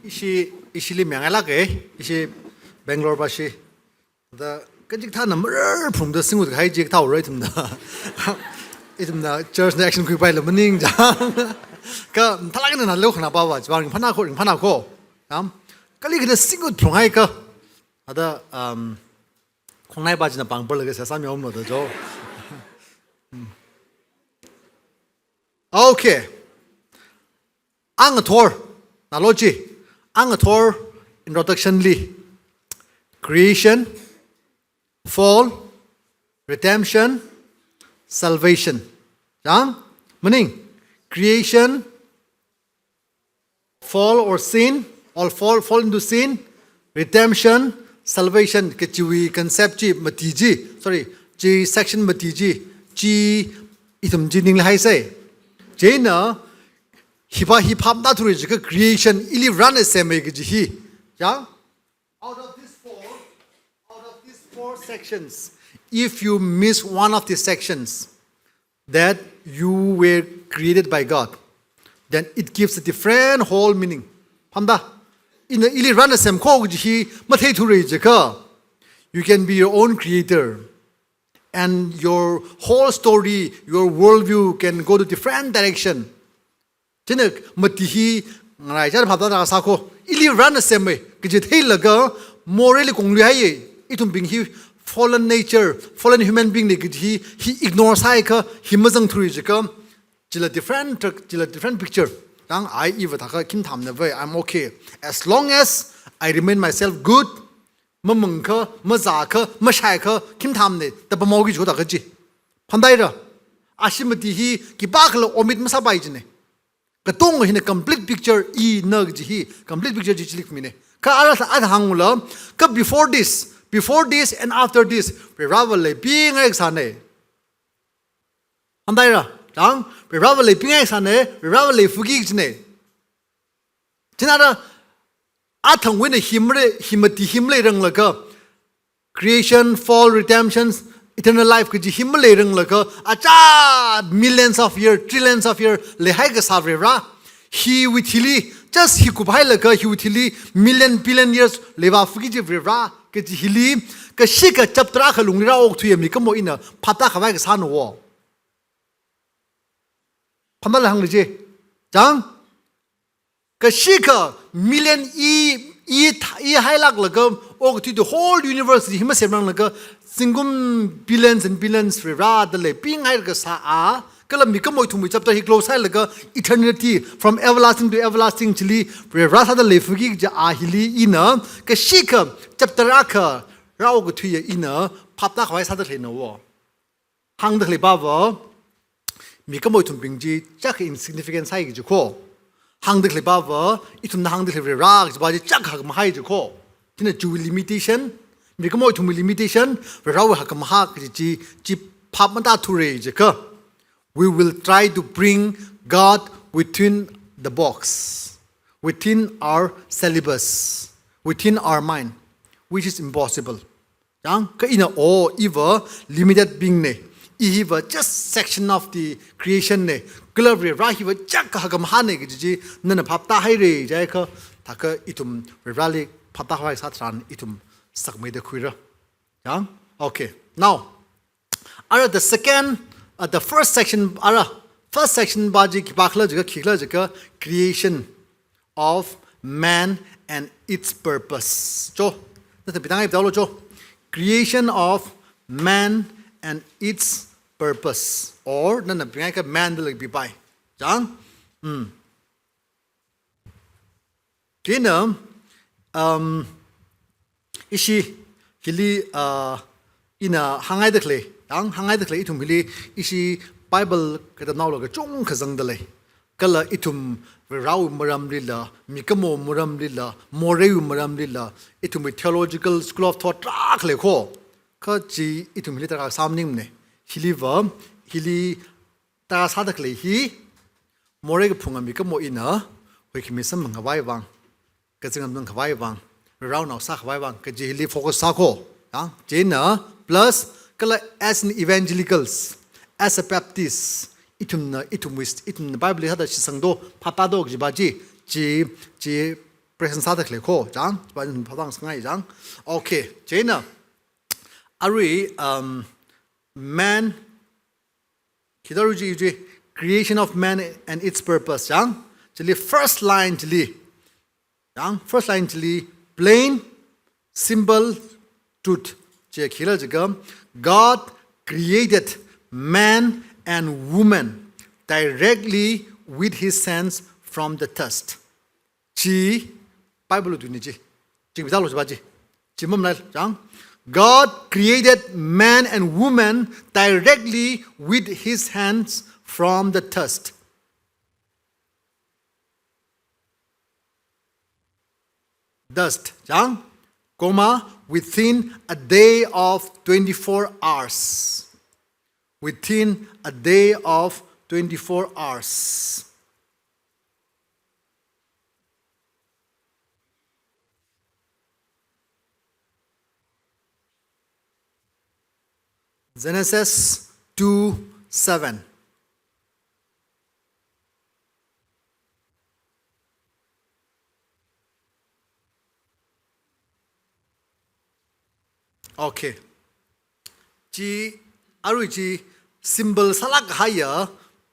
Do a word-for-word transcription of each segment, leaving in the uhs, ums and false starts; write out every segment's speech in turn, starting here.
Ishi, ishili miyangailāka, ishi Bangalore pashi. Da kachikathāna marar phungda singut kahai chikathā ura ithumna. Ithumna church na action khuipaila maningchang. Kha mathālāk eina nalo khana pava, chiwui vang ringphānako, ringphānako. Yam, kali khana singut phunghaika. Ada, um, khongnai pa china pāng parlaga sāsā miya umlo da jo. Hmm. Okay. Angathor, nalo chi. Angathor introduction li. Creation, fall, redemption, salvation. Chang? Maning, creation, fall or sin, or fall, fall into sin, redemption, salvation, kachiwui concept chi mati chi, sorry, chi section mati chi, chi ithum chi ningli haisai. Chieina, hipa hi phap da thuri jiakha creation, ili Varena semmi kaji hi. Ya? Out of these four, out of these four sections, if you miss one of these sections, that you were created by God, then it gives a different whole meaning. Phamda? Ina ili Varena semko kaji hi mathei thuri jiakha, you can be your own creator. And your whole story, your worldview can go to different direction. Chieina mati hi ngaraichāda phap da sāko. Ili Varena semmi kaji theilaga, moreili konglui haiya, ithumbing hi fallen nature, fallen human being na kaji hi, hi ignore sāakha, hi mazang thuri jiakha, chila different, chila different picture. Yang ai iva thākha khim thamna vai, I'm okay. As long as I remain myself good, mamangakha, mazākha, mashaiakha, khim thamna, da pamao ki jota kaji. Phandaira, ashi mati hi khipākhala omit masāpai jina. Katonga hina complete picture ina kaji hi, complete picture chi chilik mina. Kha ara sa ada hāngla, kha before this, before this and after this, Vareva leipingai kasāna. Phandaira, chang, Vareva leipingai kasāna, Vareva leifuki kajina. Chieina ara, athangwui eina hi mare, hi mati hi maleiranglaga, creation, fall, redemption, eternal life kaji hi maleiranglaga, achā millions of year, trillions of year leihai kasā Vareva, hiwui thili, just hi kuphailaga, hiwui thili million, billion years leivāfuki kaji Vareva, kaji hili, kashikha chapter akha lungli rāokthuiya mikumo ina phap da khavai kasāna wo. Phamala hāngli chi. Chang? Kashikha million i, i, i hailāklaga, okathui the whole universe hi masemranglaga, zingkum billions and billions Vareva da leipingai kasā a, kala mikumo ithumwui chapter hi close hailaga, eternity, from everlasting to everlasting chili, Vareva sāda leifuki kaji a hili ina, kashikha chapter akha rāokathuiya ina, phap da khavai sāda leina wo. Hāngda khalei pava, mikumo ithumbing chi chiyākha insignificant sāi kaji ko. Hāngda khalei pava, ithumna hāngda khalei Vareva kaji pa chi chiyākha hakkhamahai kaji ko. Chieina chiwui limitation, mikumo ithumwui limitation, Varewui hakkhamahā kaji chi, chi phap mada thura jiakha, we will try to bring God within the box, within our syllabus, within our mind, which is impossible. Chang, kha ina o, iva limited being na. I hiva just section of the creation na. Kala Vareva hiva chiyākha hakkhamahāna kaji chi nana phap da haira jiakha, thākha ithum Vareli phap da khavai sā tharan ithum sakmeida khuira. Chang? Okay. Now, ara the second, uh, the first section, ara first section pa chi khipākhala jiakha, khikhala jiakha creation of man and its purpose. Cho, nata pitang ai pitalo cho. Creation of man and its purpose. Or, nana pingaikha man da lak pipai. Chang? Hmm. Chieina, um, ishi hili, uh, ina hāngngaida khalei, yang hāngngaida khalei ithum hili ishi Bible katamnaola kachungkha zangda lei. Kala ithum Varewui maramlila, mikumo maramlila, moreiwui maramlila, ithumwui theological school of thought tarākha lei ko. Kha chi ithum hili tarākha sāmaningmana. Hiliva, hili tarākha sāda khalei hi, morei kaphunga mikumo ina, huikhami samphang khavai vang, kazing ngamnung khavai vang, Varewui nao sā khavai vang, kaji hili focus sā ko. Ya, chieina, plus, kala as an evangelicals, as a Baptist, ithumna, ithumwui, ithumna Bible li sāda shitsangdo, phap tādo kaji pa chi, chi, chi, present sāda khalei kho, chang, chiva phāzang sāngai chang. Okay, chieina, arui, um, man, khi da arui chi, chi, creation of man and its purpose, chang. Chili first line chili. Chang, first line chili, plain, simple truth. Chi khila jiakha, God created man and woman directly with his hands from the dust. Chi Bible tui ni chi. Chi Bible lo chi ba chi. Chi mamnai chang. God created man and woman directly with his hands from the dust. Dust, chang, comma, within a day of twenty-four hours. Within a day of twenty-four hours. Genesis two seven. Okay. Chi, arui chi simple sālāk kahaiya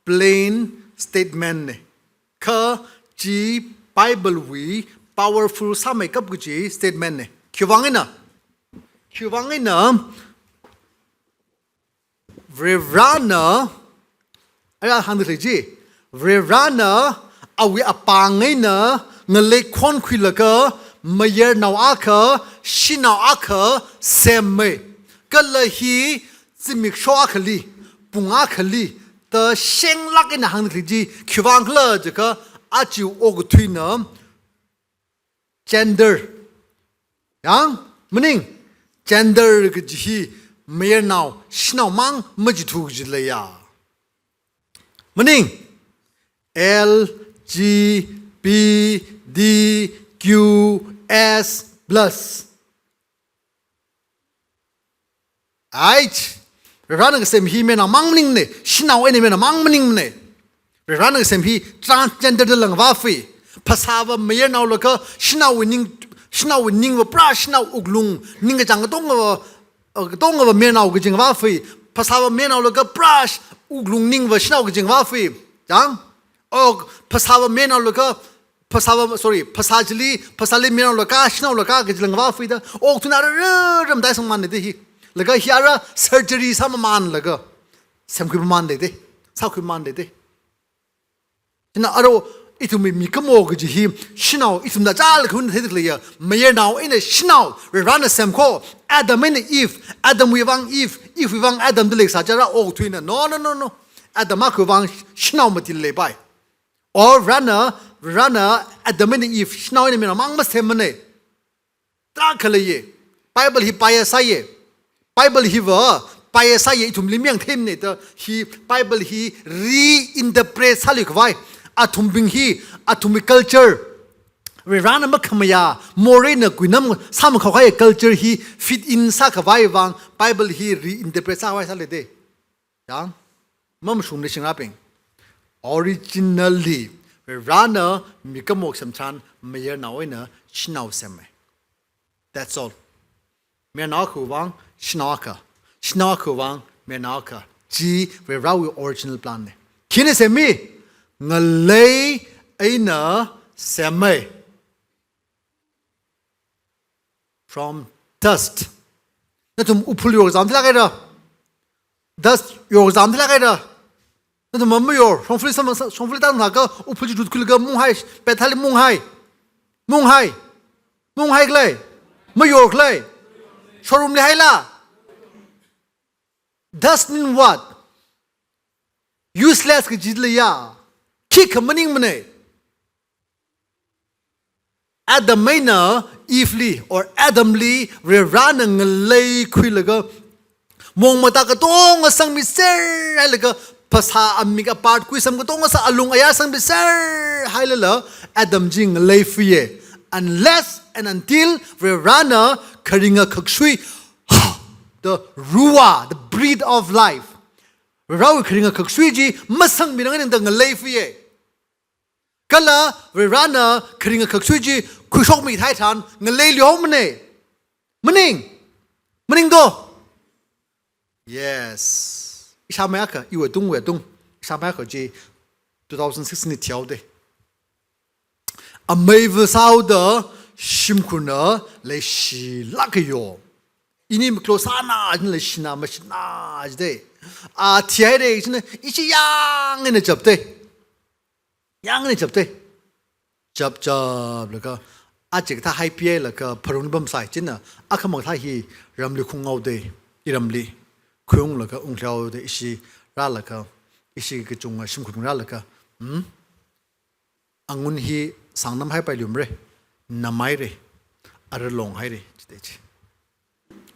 plain statement ne. Kha chi Bible wui powerful sāmeikap kaji statement ne. Khiwuivang eina, khiwuivang eina, Varivarana, ara hāngda khalei chi, Varivarana awui apāng eina ngalei khonkhuilaga mayarnao akha, shanao akha semmei. Kala hi zimiksho akhali, pung akhali, da shenglāk eina hāngda khalei chi khiwuivang khala jiakha, aja okathuina gender. Yang, maning, gender kaji hi mayarnao, shanao mang machithu kaji leiya. Maning, L G B T Q S plus. Ai, Varivarana kasem hi mayarnao mang maningne, shanao eina mayarnao mang maningne. Varivarana kasem hi transgender da lang vāfui. Phasāva mayarnaolaga, shanaowui ning, shanaowui ningva pura shanao wuklung, ningkachāng katongava, uh, katongava mayarnao kaji vāfui. Phasāva mayarnaolaga pura sh-, wuklung ningva shanao kaji vāfui. Chang? Ok, phasāva mayarnaolaga, phasāva, sorry, phasā chili, phasāli mayarnaolaga, shanaolaga kaji lang vāfui da. Okathuina rarara mataisangmane da hi. Laga hi ara surgery sāmamanlaga semkhui mamande de. Sākhui mamande de. Chieina aro ithumwui mikumo kaji hi, shanao ithumna chālakha theida khaleiya, mayarnao eina shanao, Varivarana semko, Adam eina Eve, Adamwui vang Eve, Evewui vang Adam da leisā chara okathuina. No, no, no, no. Adam akhawui vang shanao mati leipai. Or Varivarana, Varivarana Adam eina Eve, shanao eina mayarnao mang masemmane. Tarākha leiye. Bible hi bias sāye. Bible hiva bias sāye, ithumli mayang theimane da hi Bible hi reinterpret sālui khavai. Athumbing hi, athumwui culture, Varivarana makhamayā, moreina kuinam sāmakhao kahai culture hi fit in sākhavai vang Bible hi reinterpret sākhavai sālei de. Yang, mamashungda shingrabing. Originally, Varivarana mikumo semtharan mayarnao eina shanao semmei. That's all. Mayarnao akhawui vang shanao akha, shanao akhawui vang mayarnao akha. Chi Varivarawui original plan ne. Khina semmi? Ngalei eina semmei. From dust. Nathum uphul yorkazam thilāk haira. Dust yorkazam thilāk haira. Nathum mamayor, shongfali sam, shongfali tanglaga uphul chi rutkhuilaga munghai, pethali munghai. Munghai. Munghai khalei. Mayor khalei. Showroom li haila. Dust mean what? Useless kaji leiya. Khikha maningmane. Adam eina Eve li, or Adam li, Varivarana ngalei khuilaga, mongmata katonga sangmiser hailaga, phasā amik apart khuisam katonga sā alung ayar sangmiser hailala, Adam chi ngalei fuiye. Unless and until Varivarana kharinga khaksui, the ruah, the breath of life. Varivarawui kharinga khaksui chi masangmirang eina da ngalei fuiye. Kala Varivarana kharinga khaksui chi khuishokmi thai tharan ngalei lihaomana. Maning? Maning do? Yes. Ishāmei akha, iwui tung, iwui tung. Ishāmei akha chi two thousand six li thihaoda. Amei vāsāhaoda shimkhurna leishilāk eina yo. Ini maklo sāna, ini leishina, mashina jida. A thihaira, ishi na, ishi yāng eina chapda. Yāng eina chapda. Chap chaplaga, aja kathā haipihailaga, pharung pamsai china, akhamang kathā hi ramli khunghaoda, iramli. Khunglaga unghaoda, ishi rālaga, ishi kachunga shimkhur rālaga. Hmm? Angun hi sāngnam haipai lumra, namhaira, ara longhaira, jida chi.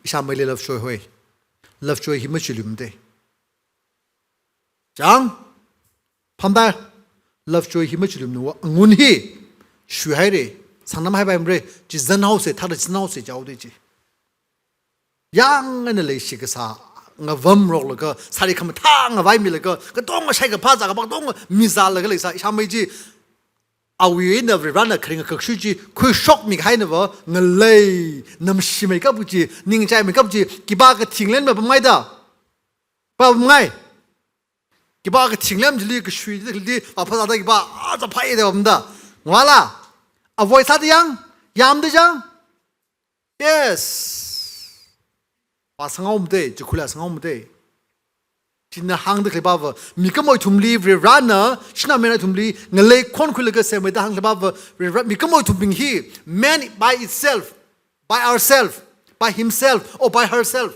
Ishāmeili Lovejoy hoi. Lovejoy hi machuilumda. Chang? Phamda, Lovejoy hi machilumna va, angun hi shuihaira, sāngnam haipaimara, chizanhaosa, thāda chizanhaosa jihaoda chi. Yāng eina leishi kasā, ngavam roklaga, sari khamathā ngavaimilaga, katonga shai kaphā zā kaphā katonga mizālaga leisā, ishāmei chi, awui eina Varivarana kharinga khaksui chi khuishokmi kahaina va, ngalei, namshimeikap chi, ningchaimeikap chi, khipā kathing lemna pamngaida. Pamngai. Khipā kathing lem chili kashui chili, a phasāda khipā, a zāphai da pamda. Ngavāla? Avoid sāda yāng, yāmda chang. Yes. Vāsanghaomada, chikhurla sanghaomada. China hāngda khalei va, mikumo ithumli, Varivarana, shanao mayarnao ithumli, ngalei khonkhuilaga semmeida hāng khalei va, Varivara, mikumo ithumbing hi, man by itself, by ourself, by himself, or by herself.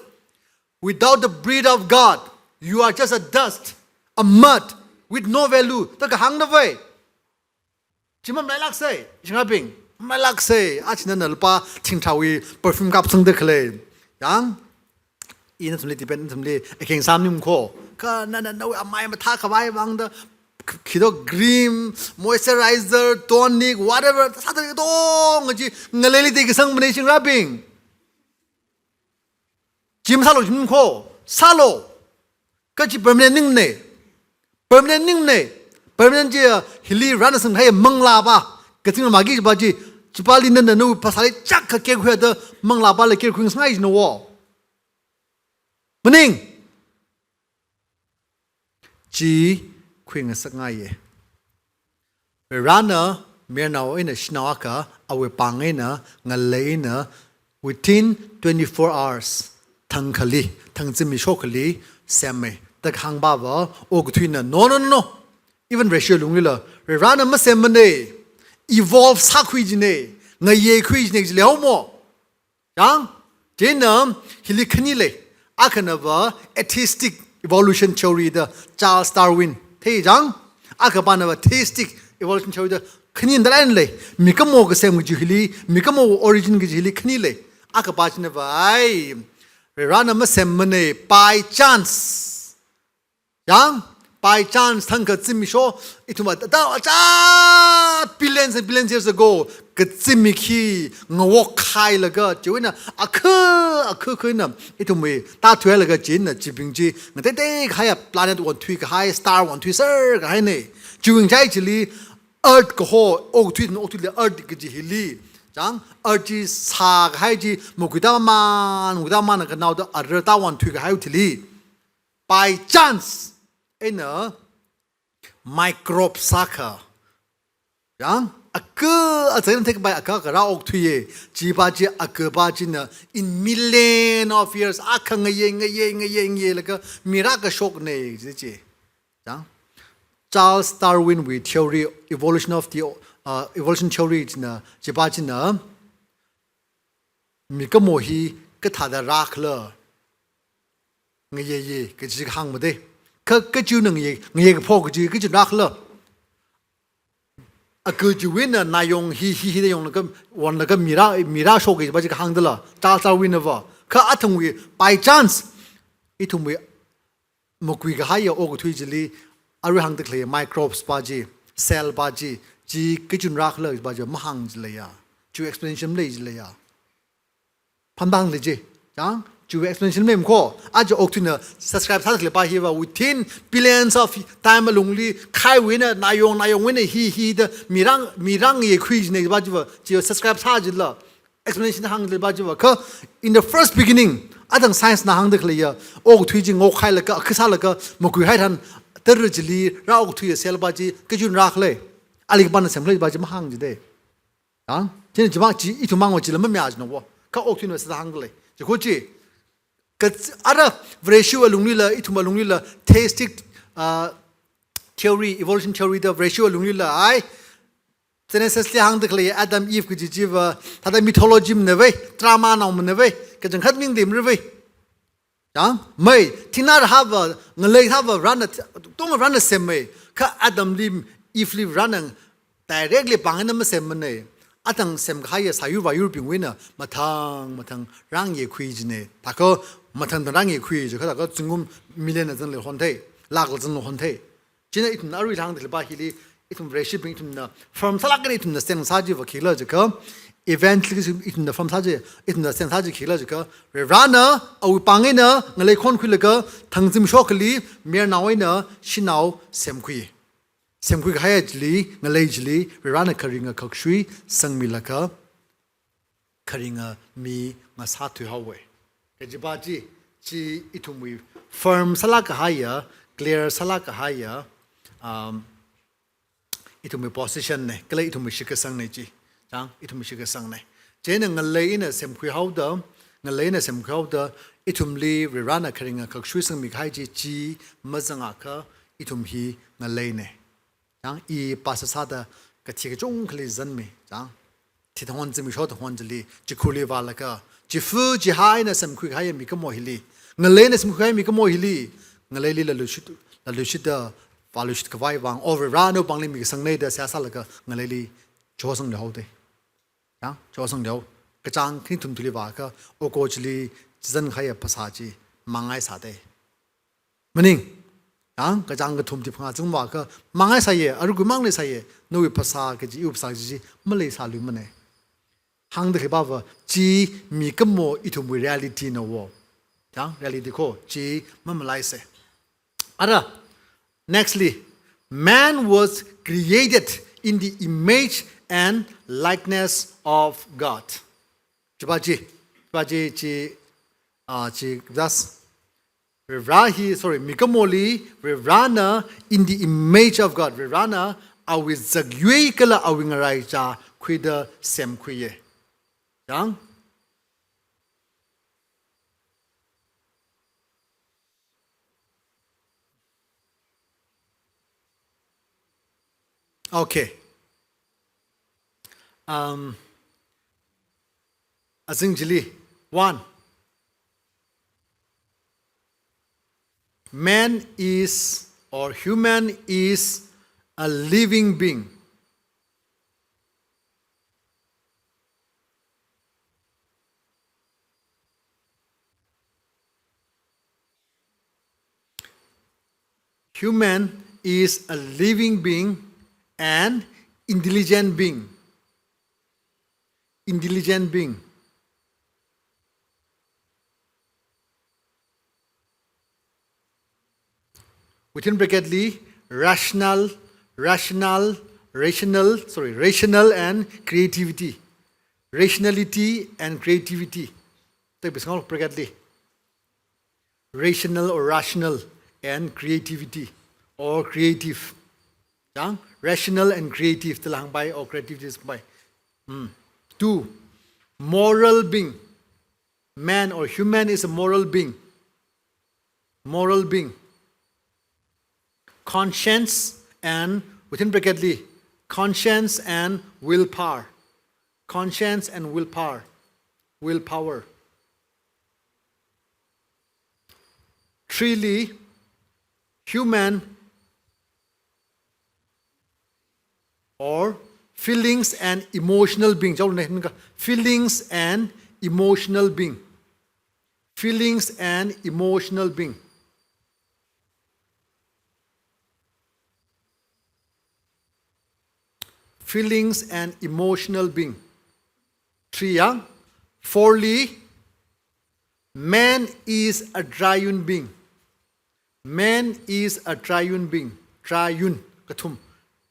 Without the breath of God, you are just a dust, a mud, with no value. Da kahāngna vai. Chi mamalailāksa, shingrabing. Mamalailāksa, achina na lupā thingthāwui perfume kapsangda khalei. Yāng, ina nathumli depend, nathumli, ekeng samnim kho. Kha na, na, nawui amai mathā khavai vangda, k-, khi do cream, moisturizer, tonic, whatever, sāda katonga chi, ngaleili tekasangmana shingrabing. Chi masālu jim kho, sālu. Kha chi permanent maningmana. Permanent maningmana. Permanent chi, ah, hili Varivarana sangkahai manglā va. Kazing magi va chi, chipāli nana nawui phasāli chak kha kekhuida manglā vāli kekhui ngasakngai jina wo. Maning. Chi khuingasakngaiya. Varivarana mayarnao eina shanao akha awui pāng eina, ngalei eina, within twenty-four hours, thangkhali, thang zimiksho khali, semmi. Da kahāng va va, okathuina, no, no, no, no. Even Vareshi lunglila, Varivarana masemmana, evolve sākhui jina, ngayeikhui jina jilei haomo. Chang, chieina hili khani lei, akhana va atheistic evolution theory da Charles Darwin. Thei chang, akhapāna va theistic evolution theory da khani dalai lei, mikumo kasem kaji hili, mikumo origin kaji hili khani lei. Akhapā china va ai, Varivarana masemmana by chance. Chang, by chance, thangkha zimiksho, ithum va, da, acha, billions and billions years ago, kazimik hi ngawokhailaga, chiwuina, akha, akha, akhana, ithumwui, tāthuihailaga china, chibing chi, ngateitei kahaiya planet wanthui kahai, star wanthui ser kahaina. Chiwui ngachaili, Earth kaho, okathui, okathuili Earth kaji hili. Chang, Earth chi sākahai chi, makuitāman, makuitāman kanaoda ara tāwanthui kahai thili. By chance, eina microbe sākha. Chang, akha, achaina thek bai akha kha rāokthuiya, chi va chi akha va china in million of years, akha ngayei, ngayei, ngayei, ngayeilaga mirākashokna, chi chi. Chang, Charles Darwin wui theory, evolution of the, uh, evolution theory china, chi va china, mikumo hi kathāda rākhala, ngayeiya, kaji kahāngmada. Kha, kachiwuina ngayei, ngayei kaphok kaji, kachi rākhala. Akha chiwuina nayong hi, hi, hi da yonglaga, wanlaga mirā, mirāshok kaji va chi kahāng dala, Charles Darwin na va. Kha athumwui, by chance, ithumwui, makui kahaiya okathui chili, arui hāngda khalei microbes va chi, cell va chi, chi kachun rākhala va chi mahāng jileiya. Chi explanation lei jileiya. Phamdang lei chi, chang, Chiwui explanation mem ko, aja okathuina subscribe sāda khalei pa hiva within billions of time alungli khaiwui eina, nayong, nayongwui eina hi, hi da mirang, mirang yekhui jine pa chiva, chiva subscribe sā jila. Explanation hāngli pa chiva, kha in the first beginning, athang science na hāngda khaleiya, okathui chi ngokhailaga, akha sālaga, makuihai tharan, tara chili, rā okathui cell pa chi, kachun rākhala, ali kapana semkhala pa chi mahāng jide. Yang, chieina chimang chi, ithum mang wa chila mamayā jina wo. Kha okathuina sāda hāngkhala. Chi kho chi, ka, ara Vareshiwui alunglila, ithum alunglila, theistic, uh, theory, evolution theory da Vareshiwui alunglila, ai, Genesis li hāngda khalei Adam Eve kaji chiva, thāda mythology manavai, drama nao manavai, kachangkhat ming dim ravai. Yang, mai, thingna hava, ngalei hava, Varena, tong Varena semmei, kha Adam li, Eve li Varena directly pāng eina masemmanei. Athang semkahaiya sāyur vāyurbingwui eina, mathang, mathang, rang yekhui jine. Thākha, mathang thang rang yekhui ji, kha thākha zingkum million na zangli honthei, lakh la zangli honthei. Chieina ithumna arui hāngda khalei pa hili, ithum Vareshibing ithumna firm sālāk eina ithumna stand sā chiva khikhala jiakha, eventually ithumna firm sā chi, ithumna stand sā chi khikhala jiakha, Varena awui pāng eina ngalei khonkhuilaga thangzim shokhali, mayarnao eina shanao semkhui. Semkhui kahaiya chili, ngalei chili, Varena kharinga khakshui sangmilaga, kharinga mi ngasāthui haowe. Kaji pa chi, chi ithumwui firm sālāk kahaiya, clear sālāk kahaiya, um, ithumwui position ne, kala ithumwui shitkasangne chi. Chang, ithumwui shitkasangne. Chieina ngalei eina semkhui haoda, ngalei eina semkhui haoda, ithumli Varena kharinga khakshui sangmi kahai chi, chi mazangakha ithum hi ngaleine. Chang, i pastor sāda kathi kachungkhali zanmi, chang. Thithon zimiksho thon chili, chikhurli vālaga, chifu chihai eina semkhui kahaiya mikumo hili, ngalei eina semkhui kahaiya mikumo hili, ngaleili laluishit, laluishitda, vāluishit khavai vang, or Varena pāngli mikasang nei da seihā sālaga, ngaleili chosanglu haode. Chang, chosanglu. Kachāng khani kathum thili vāakha, oko chili chizan kahaiya phasā chi, mangai sāde. Maning, yang kachāng kathum thili phangā zangvāakha, mangai sāye, arui khuimangli sāye, nawui phasā kaji, iwui phasā kaji chi, maleisāluimane. Hāngda khalei pava, chi mikumo ithumwui reality na wo. Yang reality kho, chi mamalaise. Ara, nextly, man was created in the image and likeness of God. Chi pa chi, chi pa chi, chi, ah, chi, thus, Vare hi, sorry, mikumoli, Varena in the image of God, Varena awui zakyui kala awui ngaraichā khuida semkhuiye. Yang? Okay. Um, azing chili, one. Man is, or human is, a living being. Human is a living being and intelligent being. Intelligent being. Within bracket li, rational, rational, rational, sorry, rational and creativity. Rationality and creativity. Take this bracket li. Rational or rational and creativity or creative. Yang, rational and creative, telang bai or creativity is bai. Hmm. Two, moral being. Man or human is a moral being. Moral being. Conscience and, within bracket li, conscience and willpower. Conscience and willpower. Willpower. Three li, human or feelings and emotional being. Chao ne, feelings and emotional being. Feelings and emotional being. Feelings and emotional being. Three, yang. Four li, Man is a triune being. Man is a triune being. Triune, kathum.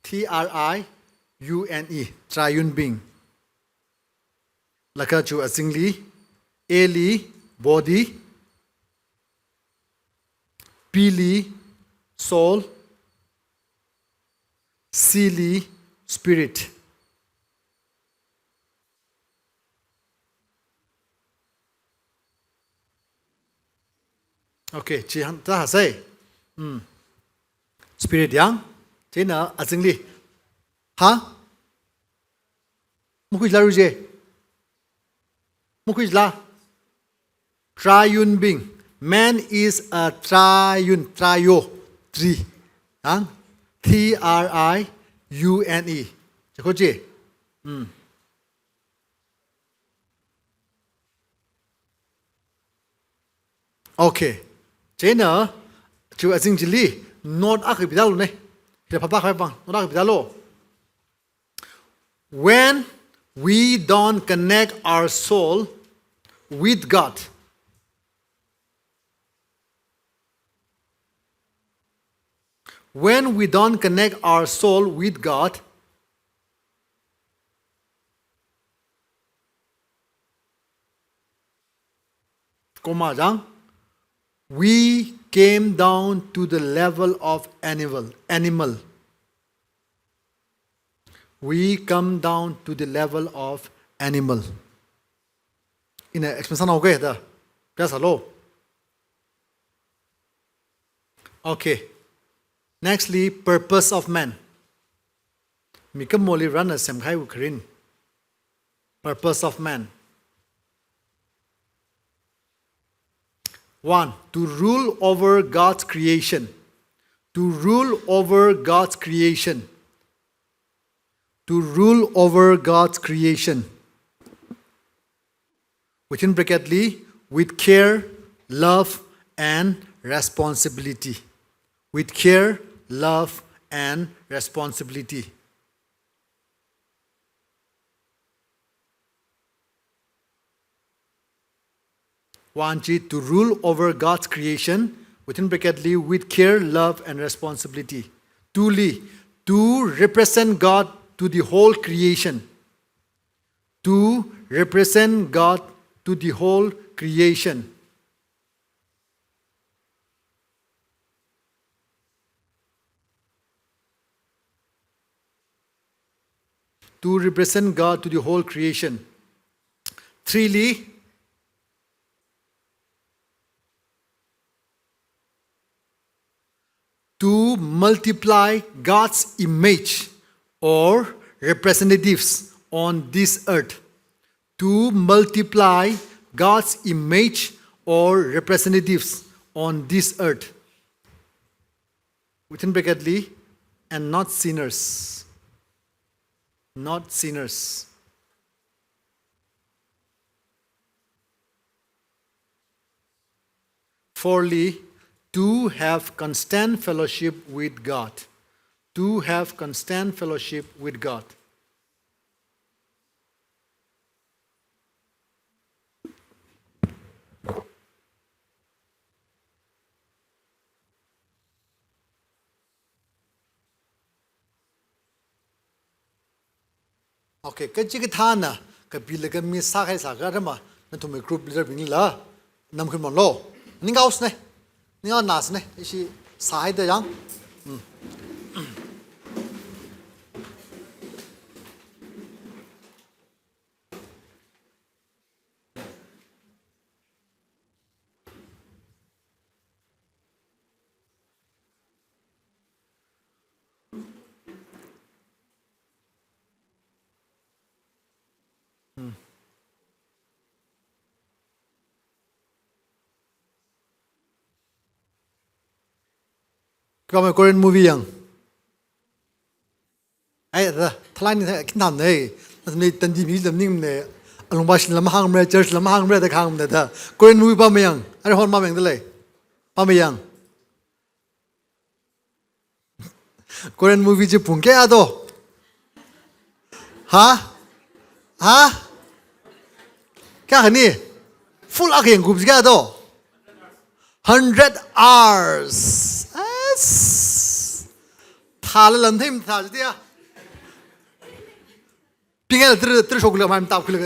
T R I U N E, triune being. Laga chu azingli, A li body, B li soul, C li spirit. Okay, chi hāngda hasai. Hmm. Spirit yang, chieina azingli. Ha? Makhuilaru je. Makhuila. Triune being. Man is a triune, trio, three. Yang? T R I U N E. Chiko je. Hmm. Okay. Chieina, chu azing chili, note akha pidalo ne. Hila phapā khavai vang, note akha pidalo. When we don't connect our soul with God, when we don't connect our soul with God, comma jang, we came down to the level of animal, animal. We come down to the level of animal. Ina explain sānao ke da. Pia sālo. Okay. Nextly, purpose of man. Mikumoli Varena semkahaiwui kharin. Purpose of man. One, to rule over God's creation. To rule over God's creation. To rule over God's creation. Within bracket li, with care, love, and responsibility. With care, love, and responsibility. One chi, to rule over God's creation, within bracket li, with care, love, and responsibility. Two li, to represent God to the whole creation. To represent God to the whole creation. To represent God to the whole creation. Three li, to multiply God's image or representatives on this earth. To multiply God's image or representatives on this earth. Within bracket li, and not sinners. Not sinners. Four li, to have constant fellowship with God. To have constant fellowship with God. Okay, kachikathāna kapilaga miss sākahai sākha rama, nathumwui group leader bingla namkhun manglo. Ningkaosne, ningkaonasne, ishi sāhaida yang. Hmm. Hmm. Khamei Korean movie yang. Ai, da, thalai ni khinam nei. Nathumli tandi mi lam ning nei. Alungba shin lam hāngmara, church lam hāngmara da hāngmara da. Korean movie pāmayang. Ari hon pāmayang da lei. Pāmayang. Korean movie chi pung kayā do? Ha? Ha? Kayā khani? Full akha yangkup chi kayā do? Hundred hours. Yes. Thāla lam thei mathā chi tiya. Pingel tru, tru shokla mai tap kila.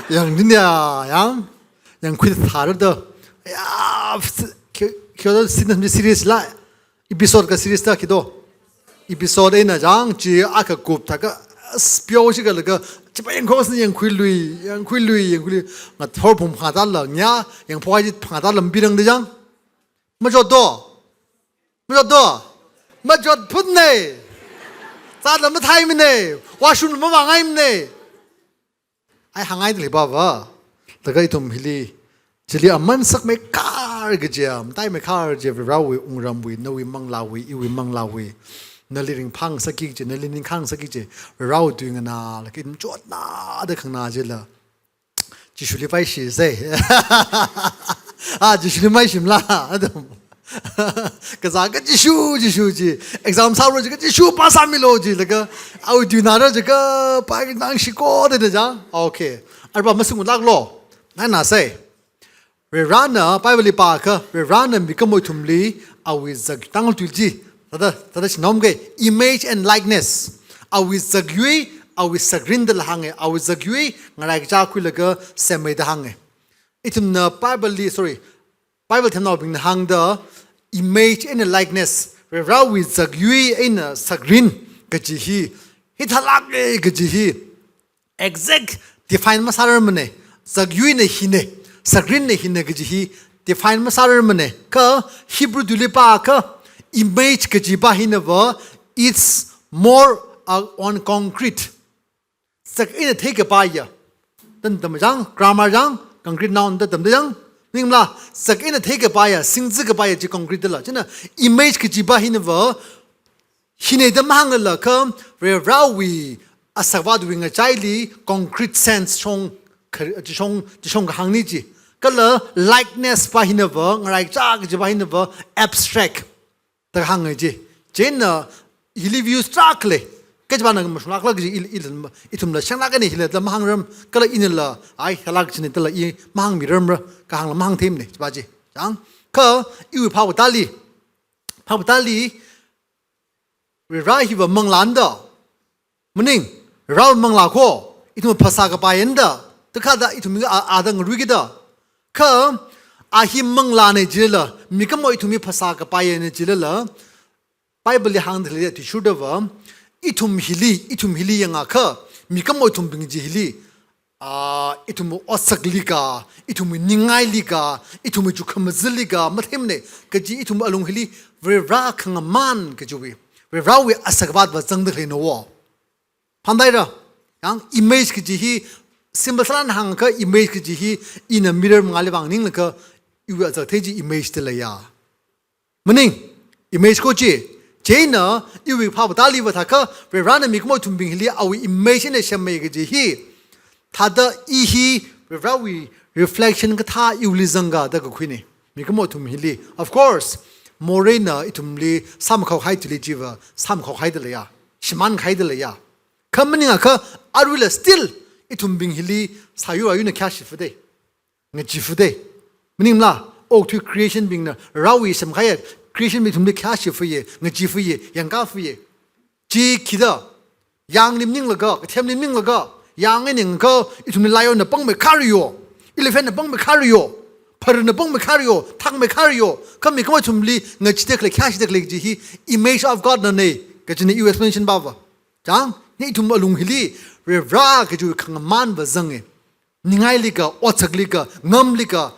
Yang din ya, yang. Yangkhui thāra do. Ya, kyo, kyo do sin mi serious la. Episode ka series ta khi do. Episode eina chang chi akha kup thākha, as pyo shi kalaga, chipa yangkhoksina yangkhuilui, yangkhuilui, yangkhuilui. Ngathor phung phangā tāla, nya, yangphok hai chi phangā tāla mbirang de chang. Machot do. Machot do. Machot phun ne. Zāla mathei mi ne. Washroom mavāngai mi ne. Ai hāngngai dalei pava. Thākha ithum hili, chili aman sakmeikhar kaji, mataimeikhar kaji, Varewui wungramwui, nawui manglāwui, iwui manglāwui. Nali ringphāngasakki kaji, nali ningkhāngasakki kaji, Varewui tui nganālaga ithum chotnada khanganā chila. Jishuli paishi se. Ah, Jishuli maishimla. Atam. Kazā ka Jishu, Jishu ji. Exam sāra jiakha Jishu pass sāmilu jilaga. Awui tui nāra jiakha, pai nang shiko de de chang. Okay. Arba masung lak lo. Nana se. Varena, Bible li pākha, Varena mikumo ithumli, awui zak tang tui ji. Thāda, thāda shinam ke, image and likeness. Awui zakyui, awui sakrin da la hānge, awui zakyui, ngarai kacha khuilaga semmeida hānge. Ithumna Bible li, sorry, Bible themnaobingna hāngda image and likeness, Varewui zakyui eina sakrin kaji hi, hithālāke kaji hi, exact define masārarmane, zakyuina hine, sakrinna hine kaji hi define masārarmane, kha Hebrew tuili pākha image kajipa hinava, it's more uh, on concrete. Zak eina theikapaiya. Tan tam chang, grammar chang, concrete noun da tam da chang. Ningla, zak eina theikapaiya, singzikapaiya ji concrete da la. China image kajipa hinava, hine da mahāngla kha, Varewui asakvatwui ngachaili concrete sense shong, kha-, chishong, chishong kahāngni ji. Kala likeness pa hinava, ngarai kacha kajipa hinava, abstract. Da hāngngai ji. Chieina hili views tarākha lei. Kachipana mashunglākla kaji il, il, ithumla shanglāk eina hila da mahāngrar, kala inala, ai, hālāk chine dala i mahāngmirarmara, kahāngla mahāngtheimane, chipa ji. Chang, kha, iwui phākatā li, phākatā li, Vare hiva manglāna da. Maning, Varewui manglā kho, ithum phasā kapaina da, takhada ithum a, a da ngaruiki da. Kha, a hi manglāne jilala, mikumo ithum hi phasā kapaina jilala, Bible li hāngda lei athishurdava, ithum hili, ithum hili yangakha, mikumo ithumbing chi hili, ah, ithum otsakli ka, ithum ningngaili ka, ithum chukhamazili ka, matheimane, kaji ithum alung hili, Vare khangaman kajiwui, Varewui asakvatva zangda leina wo. Phandaira, yang image kaji hi, simple sālāk eina hāngakha image kaji hi, ina mirror mangāli vang ninglaga, iwui azak thei chi image da leiya. Maning, image kho chi, chieina, iwui phākatā liva thākha, Varena mikumo ithumbing hili awui image eina semmei kaji hi, thāda i hi, Varewui reflection kathā iwuili zanga da kakhuine. Mikumo ithum hili. Of course, moreina ithumli sāmakhao hai tuili chiva, sāmakhao haida leiya, shimān haida leiya. Kha maningakha, aruila still, ithumbing hili, sāyu ayuna khayāshi fudei. Ngachi fudei. Maningla, okthui creation bingna, Varewui semkahaiya, creation bing ithumli khayāshi fuye, ngachi fuye, yangka fuye. Chi khida, yangli maninglaga, kathemli maninglaga, yang eina ngakha, ithumli lion na pangmeikharyo, elephant na pangmeikharyo, pharna pangmeikharyo, thangmeikharyo, kha mikumo ithumli, ngachida khalei, khayāshida khalei kaji hi, image of God nane, kajina iwui explanation pava. Chang, ni ithum alung hili, Vare kaji khangamanva zange. Ningngaili ka, otsakli ka, ngamli ka,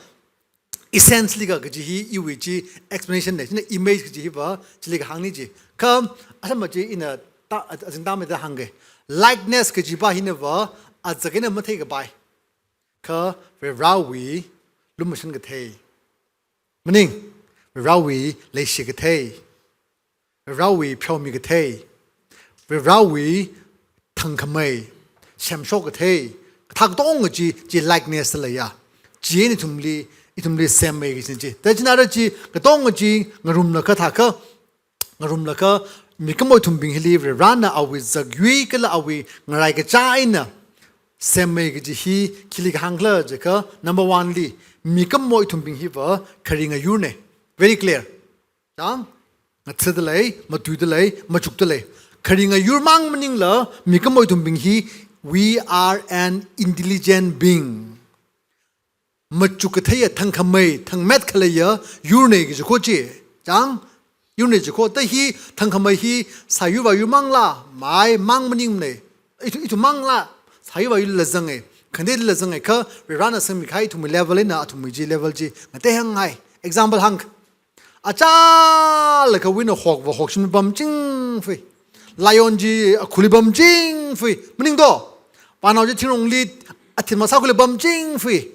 essence li ka kaji hi iwui chi explanation ne. China image kaji hiva, chili kahāngni chi. Kha, asama chi ina ta, azingtamida hāngke. Likeness kajipa hinava, azak eina matheikapai. Kha, Varewui lumashan kathei. Maning, Varewui leishi kathei. Varewui pheomi kathei, Varewui thangkhamei, semshok kathei, kathā katonga chi, chi likeness da leiya. Chieina ithumli, ithumli semmei kaji chi. Tachinara chi, katonga chi, ngarumlaga thākha, ngarumlaga, mikumo ithumbing hili, Varena awui zakyui kala awui ngarai kacha eina, semmi kaji hi khili kahāng khala jiakha, number one li, mikumo ithumbing hiva kharinga yurna. Very clear. Chang, ngathada lei, matuida lei, machukda lei. Kharinga yurmang maningla, mikumo ithumbing hi, we are an intelligent being. Machuk kathei thangkhamei, thangmet khaleiya yurna kaji ko chi. Chang, yurna kaji ko, ta hi thangkhamei hi sāyur vāyur mangla, maimang maningmana. Ithu, ithum mangla, sāyur vāyurla zanga. Khangatei la zanga kha, Varena sangmi kahai ithumwui level eina, athumwui chi level chi ngatei hāngngai. Example hāng. Achālakha wui eina hokva hokshim pamching fui. Lion chi akhuli pamching fui. Maning do. Panao chi thingrongli athim masākhuli pamching fui.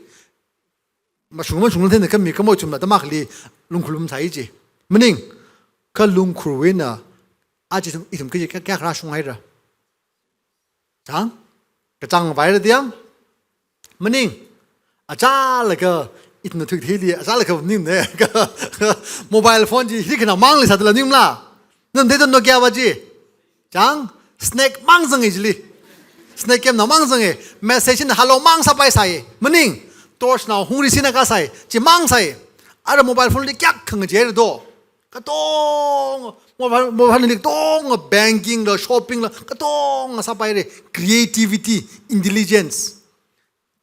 Mashung mashung thena kha mikumo ithumna tamakhali lungkhur pamsai chi. Maning, kha lungkhurwui eina, aja ithum, ithum kaji kya, kya kharā shunghaira. Chang? Kachāng vāhaira diang? Maning. Achālakha ithumna thuitheili, achālakha maningmana. Mobile phone chi hi khana mangli sādala maningmala. Nana theida Nokia va chi. Chang? Snake mang zanga chili. Snake game na mang zanga. Message na hello mang sāpaisai. Maning. Torch na hungri sina kasai. Chi mangsai. Ara mobile phone li kyak khangachei do. Katonga, mobile, mobile li katonga, banking la, shopping la, katonga sāpaira, creativity, intelligence.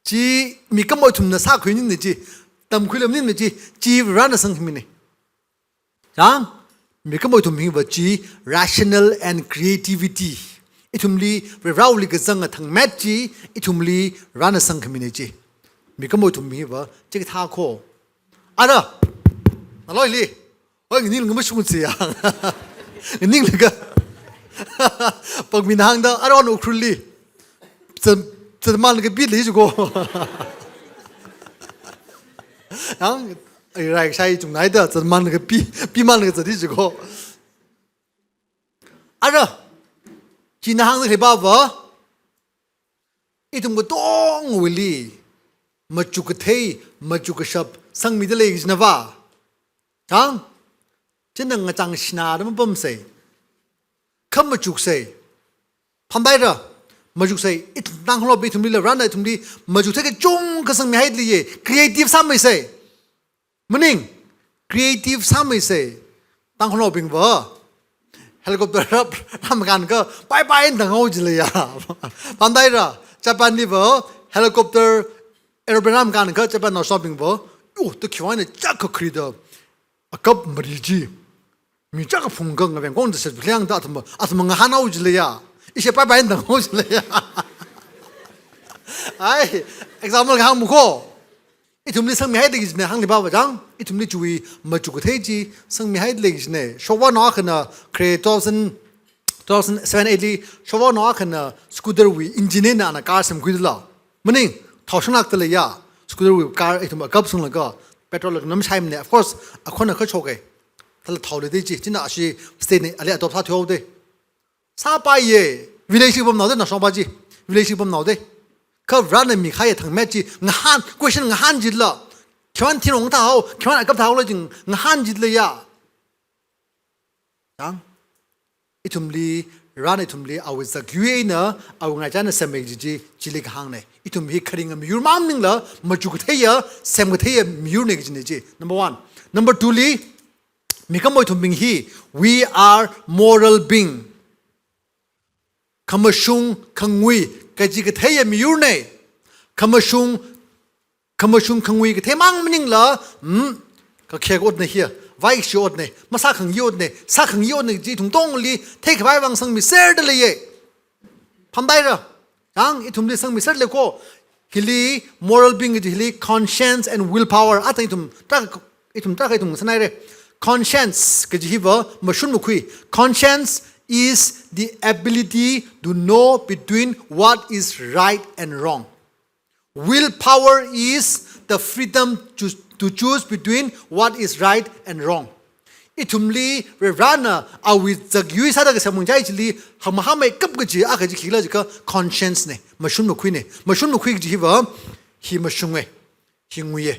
Chi mikumo ithumna sākhui maningmana chi, tamkhuila maningmana chi, chi Varena sangkhamina. Chang, mikumo ithum hiva chi rational and creativity. Ithumli, Vareli kazanga thangmet chi, ithumli Varena sangkhamina chi. Mikumo ithum hiva, chikathā ko. Ara, naloili. Oi, nganinglaga mashung chi ya. Nganinglaga. Pangmina hāngda, aron Ukhrulli. Zat, zatmanlaga pi lei jiko. Yang, ai rai shai chungnaida, zatmanlaga pi, pimanlaga zat jiko. Ara, china hāngda khalei pava. Ithum katongwuili, machuk kathei, machuk kashap, sangmida lei kajina va. Chang, china ngachang shinada mapamsai. Kha machuksai. Phandaira, machuksai, ithum Tangkhulnaobing ithumli la Varena ithumli, machuk kathei kachungkha sangmihaida leiya, creative sāmisai. Maning, creative sāmisai. Tangkhulnaobing va, helicopter rap, rāmkān kha, pai pai eina tanghao jileiya. Phandaira, Japan li va, helicopter, aeroplane rāmkān kha, Japan naoshinabing va, yo, to khiwui eina chak kakri da, akap mari chi. Mi chak kaphung kha ngaveng kong da set bihliang da athum, athum ngahānhao jileiya. Ishi pai pai eina tanghao jileiya. Ai, example kahāng mukho. Ithumli sangmihaida lei kajina hāngli pava chang. Ithumli chiwui machuk kathei chi sangmihaida lei kajina. Shokvānao akhana khare two thousand, two thousand seven eight li shokvānao akhana scooter wui engine eina ana car semkhuidala. Maning, thao shanglākda leiya. Scooter wui car ithum akap sanglaga, petrol laga namshaimana. Of course, akhonna kha shoka. Thāla thao leida chi, china ashi state na ali adopt sāthuihaoda. Sāpaiya, village li pamnaoda, naoshinao pa chi, village li pamnaoda. Kha Varena mikahaiya thangmet chi, ngahān, question ngahān jilala. Khiwuivang thingrong thāhao, khiwuivang akap thāhaola jing, ngahān jilaleiya. Chang, ithumli, Varena ithumli, awui zakyui eina, awui ngaichān eina semmi kaji chi, chili kahāngna. Ithum hi kharinga miyurmang maningla, machuk katheiya, sem katheiya miyurna kajina chi. Number one. Number two li, mikumo ithumbing hi, we are moral being. Khamashung khangui, kaji katheiya miyurna. Khamashung, khamashung khangui katheimang maningla, hmm, kakhek otna hiya, vaishi otna, masākhangai otna, sākhangai otna kaji ithum katongli, theikhavai vang sangmiserda leiya. Phandaira, chang ithumli sangmiserda lei ko, hili moral being kaji hili conscience and willpower, atan ithum tarākha, ithum tarākha ithum sānaira. Conscience kaji hiva mashun makhui. Conscience is the ability to know between what is right and wrong. Willpower is the freedom to, to choose between what is right and wrong. Ithumli Varena awui zakyui sāda kasem mungchai chili, hama hama kap kaji, a kaji khikhala jiakha conscience na, mashun makhuina. Mashun makhui kaji hiva, hi mashunga, hi nguiya.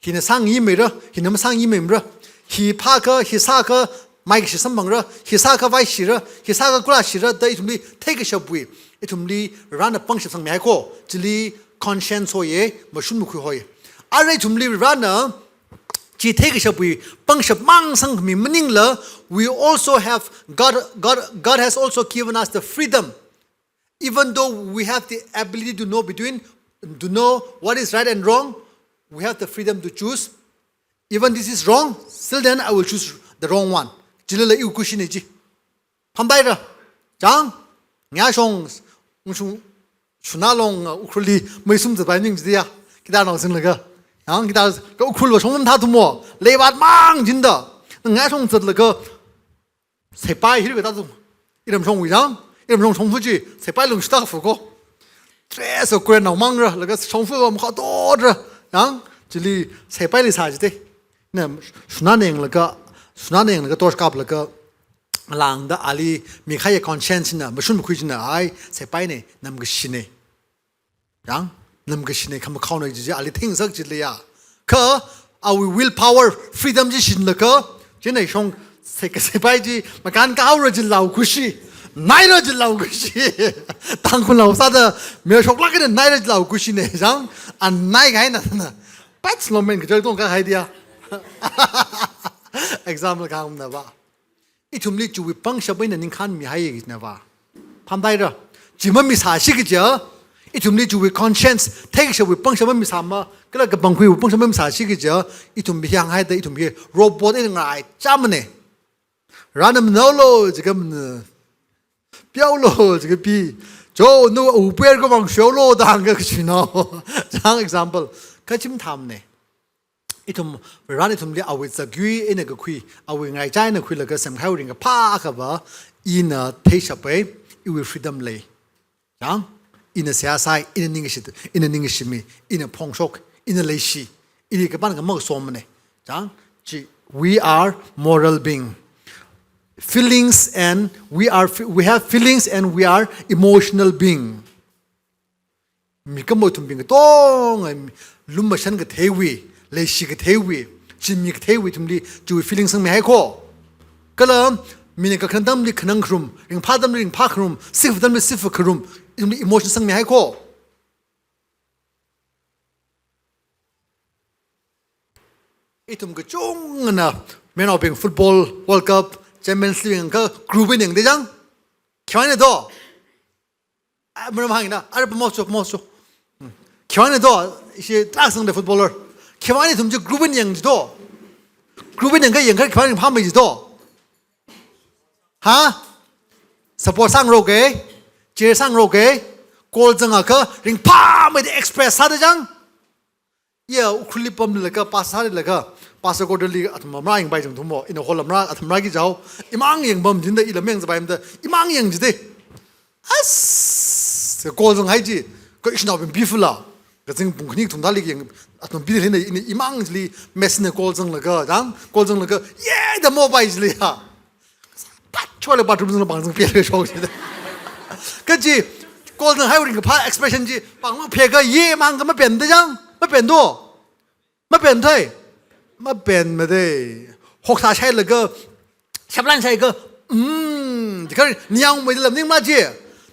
Hina sāngai maira, hina masāngai maimara. Hi phākha, hi sākha, maikashi samphangra, hi sākha vaishira, hi sākha kulāshira, da ithumli theikashapwui Ithumli Varena pangshap sangmihai ko, chili conscience hoiya, mashun makhui hoiya. Arui ithumli Varena chi theikashapwui pangshap mang sangmi maningla, we also have, God, God, God has also given us the freedom. Even though we have the ability to know between, to know what is right and wrong, we have the freedom to choose. Even this is wrong, still then I will choose the wrong one. Chilila iwui kushina chi. Phamtaira. Chang, ngayāshong, ngashung, shunalong, uh, Ukhrulli meisum zatpai ning jiya. Kita nao singlaga. Yang kita ka Ukhrul va shong mathāthumo. Leivat mang jinda. Ngayāshong zatlaga seipai hili katāthu. Iramshongwui yang, iramshong shongfa chi, seipai lungshita fu ko. Dress o kren nao mangra, laga shongfa va makhaotra. Yang, chili seipaili sā jite. Na, shunana yanglaga, shunana yanglaga torch kaplaga, langda ali, mi khaya conscience na, mashun makhui china, ai, seipaina, namkashina. Yang, namkashina, khamakhaona jiji, ali thingsak jiliya. Kha, awui willpower, freedom chi shinlaga, china shong, sei, seipai chi, makan kahaora jilao kushi, naira jilao kushi. Tangkhul nao sāda, me shoklak ina naira jilao kushina, yang, an nai kahaina na. Pats lo men kajal tong kahai dia. Example kahāngna va. Ithumli chiwui pangshap eina ningkhān mihaiya na va. Phamtaira. Chi mamisāsi kaja, ithumli chiwui conscience, theikashapwui pangshap mamisāma, kala kapangkhuiwui pangshap mamisāsi kaja, ithum hi hānghaida, ithum hi robot eina ngaraichāmana. Rāna manaolo, jiakha mana. Piaolo, jiakha pi. Jo, nu uper ko bang sholo, da hāngkha kashina. Chang example. Kachim thamna. Ithum, Varena ithumli awui zakyui eina kakhui, awui ngaraichā eina khuilaga semkahaiwui ringkaphā akha va, ina theishapa, iwui freedom lei. Chang, ina seihā sāi, ina ningshi, ina ningshimi, ina phongshok, ina leishi, ili kapāna kamak somana. Chang, chi, we are moral being. Feelings and we are, we have feelings and we are emotional being. Mikumo ithumbing katonga, lumashan katheiwui, leishi katheiwui, chinmi katheiwui ithumli, chiwui feeling sangmihai ko. Kala, mina kakhanang atamli khanang kharum, ringphā atamli ringphā kharum, sif atamli sif kharum, ithumli emotion sangmihai ko. Ithum kachungana, manaobing football, World Cup, Champions League, ka group eina yangda chang. Khiwuivang do? Ah, mara mahāngna, ara pamo cho, pamo cho. Hmm. Khiwuivang do, ishi trak sangda footballer. Khiwuivang ithum chi group eina yang ji do. Group eina yangkha yangkha khiwuivang phāmei ji do. Ha? Support sangrok e, cheer sangrok e, goal zangakha ringphāmeida express sāda chang. Iya, Ukhrulli pamlaga, pastor sālaga, pastor quarterli athum amra yangpai jang thumo, ina hall amra, athum amra ki jao, imang yangpam jinda, ila meng zapaimda, imang yang jide. As, goal zanghai ji, ko ishinaobing bifula, kazing pung khani kathum thāli yang, athum bili ina, ina imang jili, Messi na goal zanglaga, chang, goal zanglaga, ye, da mopai jili ya. Pat chole bathroom zangla pāng zang pele shok jide. Kaji, goal zanghaiwui ringkaphā expression ji, pāng mang pheka ye mang ka mapen da chang, mapen do. Mapen thai. Mapen made. Hoksa shailaga, shaplan shaika, mm, dikar niang mai lam ningma ji.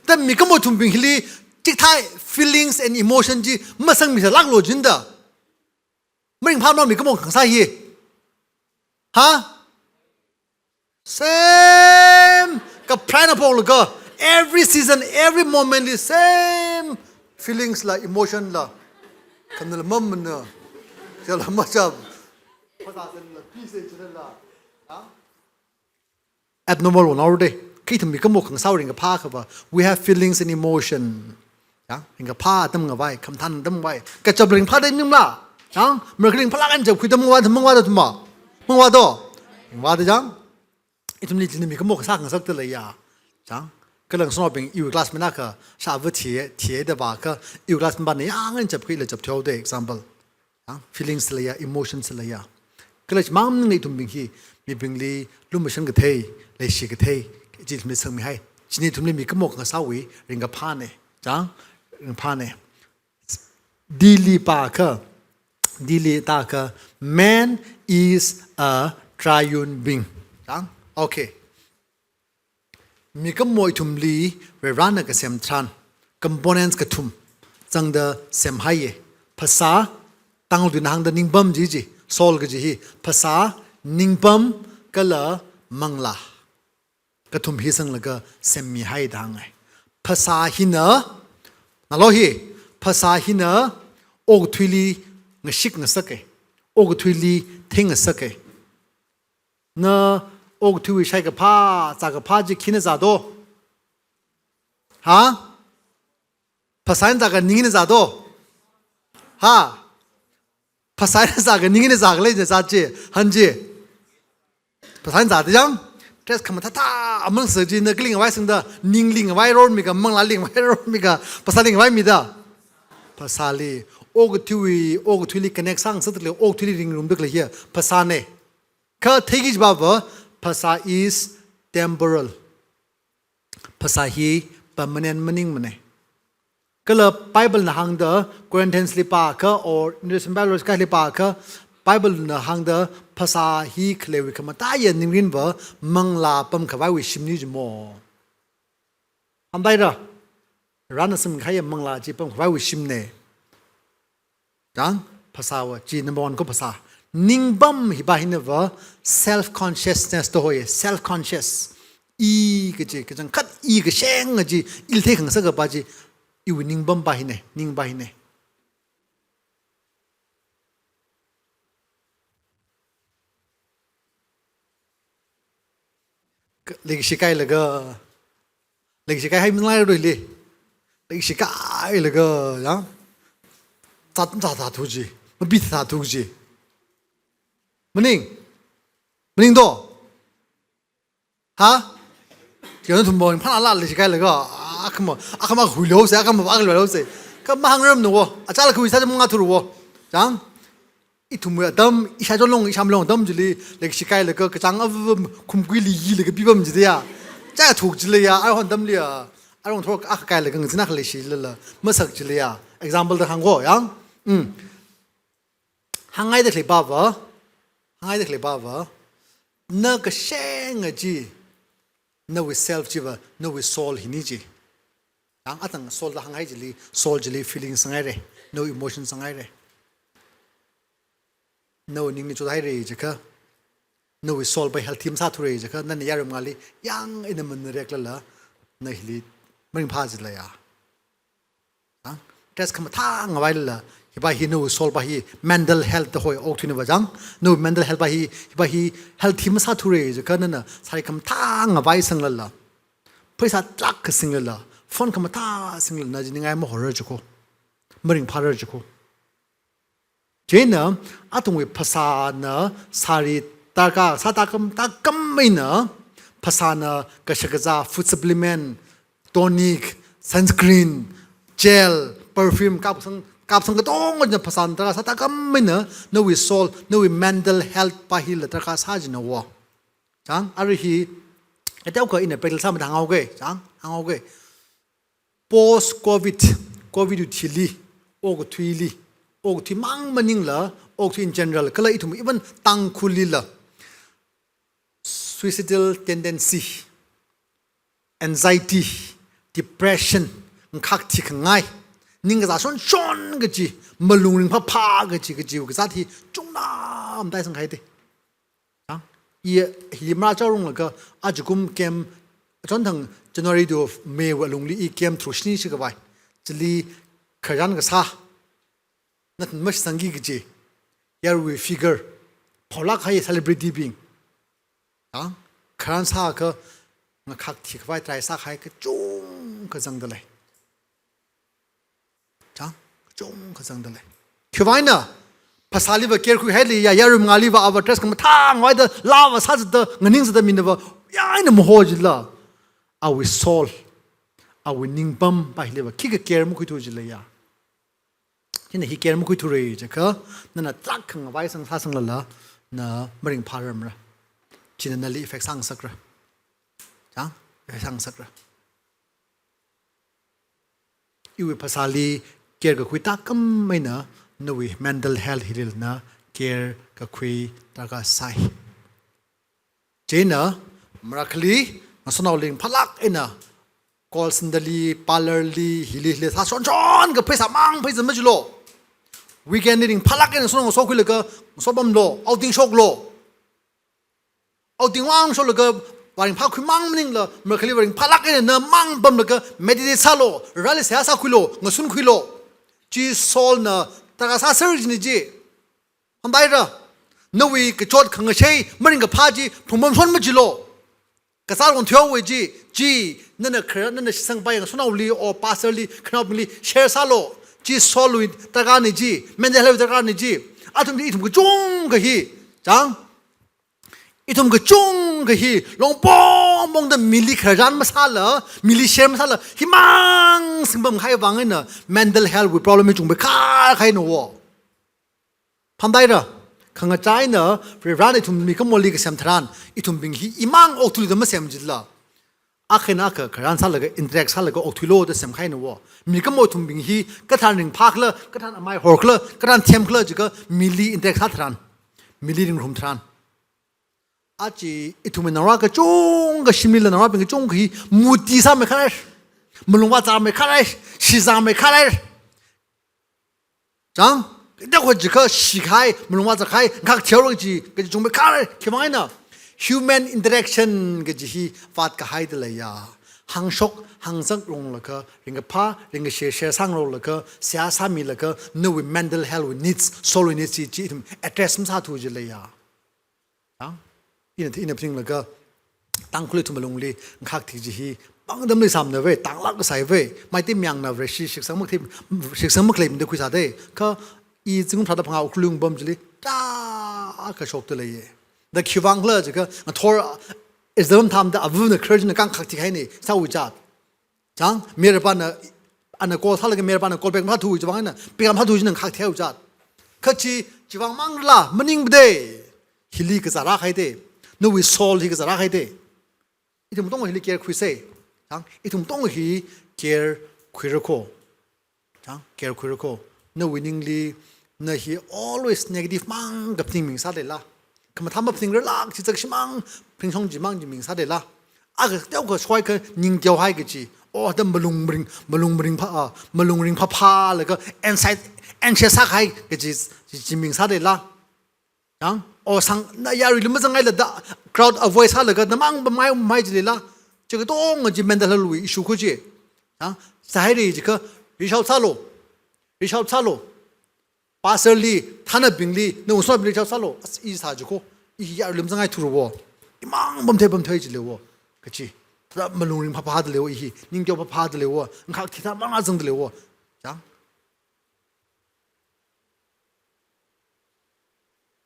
Ta mikumo ithumbing hili, chithāi feelings and emotion ji, masangmisālaklo jinda. Maringphāmang mikumo khangsā hi. Ha? Same. Kapharāna phoklaga. Every season, every moment is same. Feelings la, emotion la. Khanala mamana. Jala machap. Phasāsen la, peace jala. Ha? Abnormal one already. Kha ithum mikumo khangsāwui ringkaphā akha va. We have feelings and emotion. Ya, ringkaphā atam ngavai, khamthan atam ngavai. Kachap ringphā da ningla. Chang, mara ringphālāk eina chapkhui atam ngavai, atam mangvā da athum ma. Mangvā do. Mangvā da chang. Ithumli china mikumo kasā khangasakta leiya. Chang, kala ngasotnaobing iwui classmate akha, shāva thiya, thiya da vākha, iwui classmate pana yang eina chapkhui ila chap thuihaoda example. Yang, feelings leiya, emotions leiya. Kala chimang maningla ithumbing hi, mibingli, lumashan kathei, leishi kathei, chi ithumli sangmihai. China ithumli mikumo khangasāwui, ringkaphāna. Chang, ringkaphāna. Dili pākha, dili tākha, man is a triune being. Chang, okay. Mikumo ithumli Varena kasem tharan, components kathum zangda semhaiya. Phasā, Tangkhul tuina hāngda ningpam ji ji, soul kaji hi, phasā, ningpam, kala manglā. Kathum hi sanglaga semmihaida hānga. Phasā hina, nalo hi, phasā hina okathuili ngashik ngasaka, okathuili theingasaka. Na okathuiwui shaikaphā, zākaphā chi khina zādo? Ha? Phasāna zākha ningna zādo? Ha? Phasāna zākha ningna zākhala ina zā chi, han chi. Phasāna zāda yang, dress khamathāthā amang sā chi na kali ngavai sangda, ningli ngavai rormikha, manglāli ngavai rormikha, phasāli ngavaimida. Phasāli, okathuiwui, okathuili connect sāngasakda khalei, okathuili ringrumda khalei hiya, phasāna. Kha theiki jiva va, phasā is temporal. Phasā hi permanent maningmana. Kala Bible na hāngda, Corinthians li pākha, or New Testament Bible kahai li pākha, Bible na hāngda, phasā hi khaleiwui khamataiya ningrin va, manglā pamkhavaiwui shimna jimo. Hāngpaira, Varena semkahaiya manglā chi pamkhavaiwui shimna. Chang, phasāva chi number one ko phasā. Ningpam hiva hina va self consciousness da hoi, self conscious. I kaji, kachangkhat i kasheng kaji, ili theikhangasak kapa chi, iwui ningpampa hina, ningpa hina. Leikashi kailaga, leikashi kaihai manglā roi le. Leikashi kailaga, ya. Zat, zat, zat thuji. Mabi zat thuji. Maning. Maning do. Ha? Kaya nathum bo, phanala leikashi kailaga. Akhama, akhama huilo se, akhama akhalo se. Kha mahāngram no wo. Achālakha hui sā mangathur wo. Chang. Ithumwui atam, ishā jolong, ishā malong atam chili, leikashi kailaga kachāng ava khumkuili yilaga pipam jida ya. Chāthuk jila ya, aruihon atamli ya. Aruihon thor akha kailaga ngazin akha leishilala, masak jila ya. Example da hāng ko, yang? Mm. Hāngngaida khaleipa va, hāngngaida khaleipa va, na kasheng chi, nawui self chiva, nawui soul hina ji. Yang atang soul da hānghai chili, soul chili feeling sanghaira, nawui emotion sanghaira. Nawui ningli chothaira jiakha, nawui soul pa healthy masāthura jiakha, nana yaruimangāli yang eina mareklala, na hili maringphā jila ya. Chang, stress khamathā ngavailala, hipa hi nawui soul pa hi mental health da hoi okathuina va chang, nawui mental health pa hi, hipa hi healthy masāthura jiakha nana sari khamathā ngavai sanglala, pheisā tarākha singlala, phone khamathā singlala, na chi ningai mahorra jiko, maringphāra jiko. Chieina, athumwui phasāna sari tarākha, sā tākam, tākam eina, phasāna kashakazā, food supplement, tonic, sunscreen, gel, perfume, kapsang, kapsang katonga eina phasāna tarākha sā tākam eina, nawui soul, nawui mental health pa hila tarākha sā jina wo. Chang, arui hi, kateokha ina practical sāmada hānghaoga, chang, hānghaoga. Post covid, covid wui thili, okathuili, okathui mang maningla, okathui in general, kala ithum even Tangkhulli la, suicidal tendency, anxiety, depression, ngakhak thikhangai, ningkazā shonshon kaji, malung ringphāphā kaji, kaji kazāt hi chungna matai sanghaida. Chang, i hili marāchaorunglaga, ajakum camp, achonthang January to May wui alungli i camp tharuk shini shikhavai. Chili khararchan kasā, nathum mashitsangki kaji, yaruiwui figure, phaolāk kahai celebrity bing. Chang, khararchan sākha, ngakhak thikhavai try sākahai kachungkha zangda lei. Chang, kachungkha zangda lei. Khiwuivang eina, phasāli va care khuihaili ya, yaruimangāli va ava stress khamathā ngavaida, laa va sāzatda, nganingsatda mina va, ya eina maho jila. Awui soul, awui ningpam pa hili va, khikha care makhuithu jila ya. Chieina hi care makhuithura jiakha, nana tarākha ngavai sang sāsanglala, na maringphārarmara. China nali effect sāngasakra. Chang, effect sāngasakra. Iwui phasāli care kakhui tākam eina nawui mental health hilila na care kakhui tarākha sai. Chieina, marākhali, ngasotnao ringphālāk eina, Call centre li, parlour li, hili hili, sāshonshon kapheisā mang pheisā majilo. Weekend li ringphālāk eina ngasotngasot khuilaga, ngasopamlo, outing shoklo. Outing mang shoklaga, vāringphākhui mang maningla, marakhali vāringphālāk eina na mang pamlaga, meditate sālo, Vareli seihā sākhuilo, ngasunkhuilo. Chi soul na, tarākha sāser jina chi. Phandaira, nawui kachot khangashei, maringkaphā chi, phungpamshon majilo. Kazār wan thuihaowa chi, chi, nana khara, nana shitsang pāyang, shanaoli, o pastor li, khanaobingli, share sālo. Chi soul wui tarākhana chi, mental health wui tarākhana chi. Athumli ithum kachungkha hi, chang. Ithum kachungkha hi, long pongpongda mili khararchan masāla, mili share masāla, himang singpamkahai vang eina, mental health wui problem hi chungpai kharkhaina wo. Phandaira, khangachā eina, Varena ithum mikumoli kasem tharan, ithumbing hi imang okathuili da masem jila. Akha eina akha khararchan sālaga interact sālaga okthuilo da semkahaina wo. Mikumo ithumbing hi, kathan ringphākhala, kathan amai horkhala, kathan themkhala jiakha mili interact sā tharan, mili ringhrum tharan. Aja ithum naongarā kachungkha shimlila naongarābing kachungkha hi muti sāmeikharar. Malung vāzāmeikharar, shizāmeikharar. Chang, da kho jiakha shikahai, malung vāzākahai, ngakhak thihaora kaji, kaji chungmeikharar, khiwuivang eina. Human interaction kaji hi vātkahaida leiya. Hāngshok, hāngzak ronglaga, ringkaphā, ringkashare, share sāngaroklaga, seihā sāmilaga, nawui mental health wui needs, soul wui needs chi, chi ithum address masāthu jileiya. Chang, ina, ina phaninglaga, Tangkhul ithum alungli, ngakhak thi kaji hi, pangdamli sāmana ve, tanglāk kasā ve, maiti mayangna ve, shi, shitkasang makhaleibingda khuisāda, kha, i zingkum tharāda phangā Ukhrul pam chili, tarākha shokda leiya. Da khiwuivangkhala jiakha, ngathor, exam thamda avana khararchanna khangakhak thikahaina, sāwui chāt. Chang, mayarpāna, ana call sālaga mayarpāna call back masāthu chiwuivang eina, pick up masāthu china ngakhak thihaowa chāt. Kha chi, chiwuivang manglā, maningmade. Hili kazārāhaide. Nawui soul hi kazārāhaide. Ithum katonga hili care khuisa. Chang, ithum katonga hi care khuira kho. Chang, care khuira kho. Nawui ningli, na hi always negative mang kaphaning mingsā leila. Khamathā maphaningrarlāk, chi chak shimang, phaningshong chimang chi mingsā leila. Akha teokha shoikha ningteohai kaji. O, da malung maring, malung maringphā, a, malung ringphāphālaga, anxiety, anxious sākahai kaji, chi, chi mingsā leila. Chang, o, sang, na yaruili mazangngaila da, crowd avoid sālaga, namang pamai, mai jileila. Chi katonga chi mental health wui issue kho chi. Chang, sāhaira jiakha, reach out sālo. Reach out sālo. Pastor li, thānabingli, nawui ngasotnaobingli reach out sālo. As, i sā jikho. I yaruili mazangngaithura wo. Imang pamthei pamthei jilei wo. Kachi. Thāda malung ringphāphāda lei wo i hi. Ningteo phāphāda lei wo. Ngakhak thithā mangā zangda lei wo. Chang.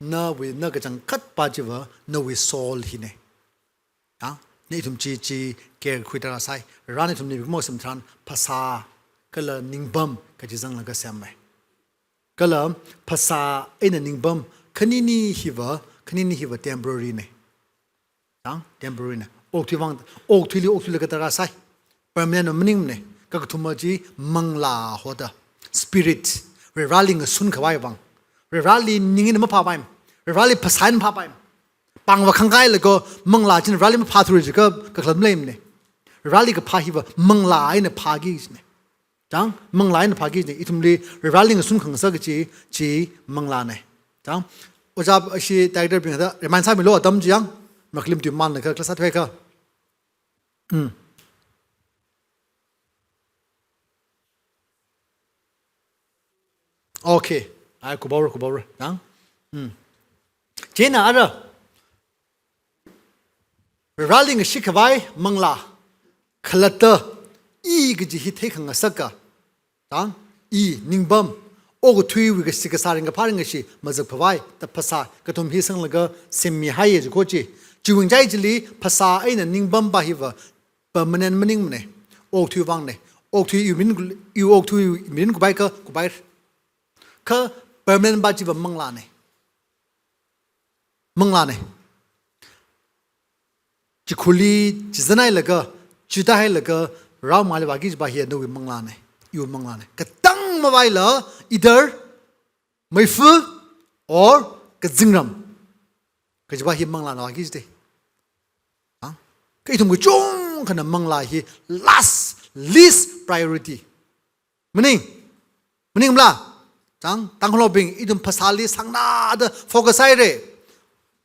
Nawui, na kachangkhatpā chiva, nawui soul hina. Ya? Na ithum chi, chi care khuida rāsai. Varena ithumli mikumo sem tharan, phasā, kala ningpam, kaji zanglaga semma. Kala phasā eina ningpam, khanini hiva, khanini hiva temporary na. Chang, temporary na. Okathui vang, okathuili, okathuili kathā rāsai. Permanent maningmana. Kakathuma chi manglā hoda. Spirit. Vareli ngasunkhavai vang. Vareli ning eina maphāpaimana. Vareli phasā eina maphāpaimana. Pāngva khangkailaga manglā china Vareli maphāthura jiakha kakhalat maleimana. Vareli kaphā hiva manglā eina phāki jina. Chang, manglā eina phāki jina. Ithumli Vareli ngasunkhangasak kachi, chi manglāna. Chang, ojā ashi director bing da remind sāmilo atam chi yang. Maklim tui manlaga class atweka. Hmm. Okay. Ai, kubaura, kubaura. Chang? Hmm. Chieina ara. Vareli ngashikhavai manglā. Khalatta. I kaji hi theikhangasaka. Chang? I, ningpam. Okathuiwui kashi kasā ringkaphā ringashi. Mazakphavai. Da phasā. Kathum hi sanglaga semmihaiya jikho chi. Chiwuivang chai chili phasā eina ningpampā hiva. Permanent maningmana. Okathui vangna. Okathui iwui mirin, iwui okathui mirin kupaika, kupai. Kha permanent pā chiva manglāna. Manglāna. Chikhurli, chizanhailaga, chithāhailaga, rao mali vāki jipā hi nawui manglāna. Iwui manglāna. Katang mavaila, either meifa or kazingram. Kajipā hi manglāna vāki jite. Ha? Kha ithum kachungkhana manglā hi last Least priority. Maning, maningmala? Chang, Tangkhulnaobing, ithum phasāli sāngnada focus sāhaira.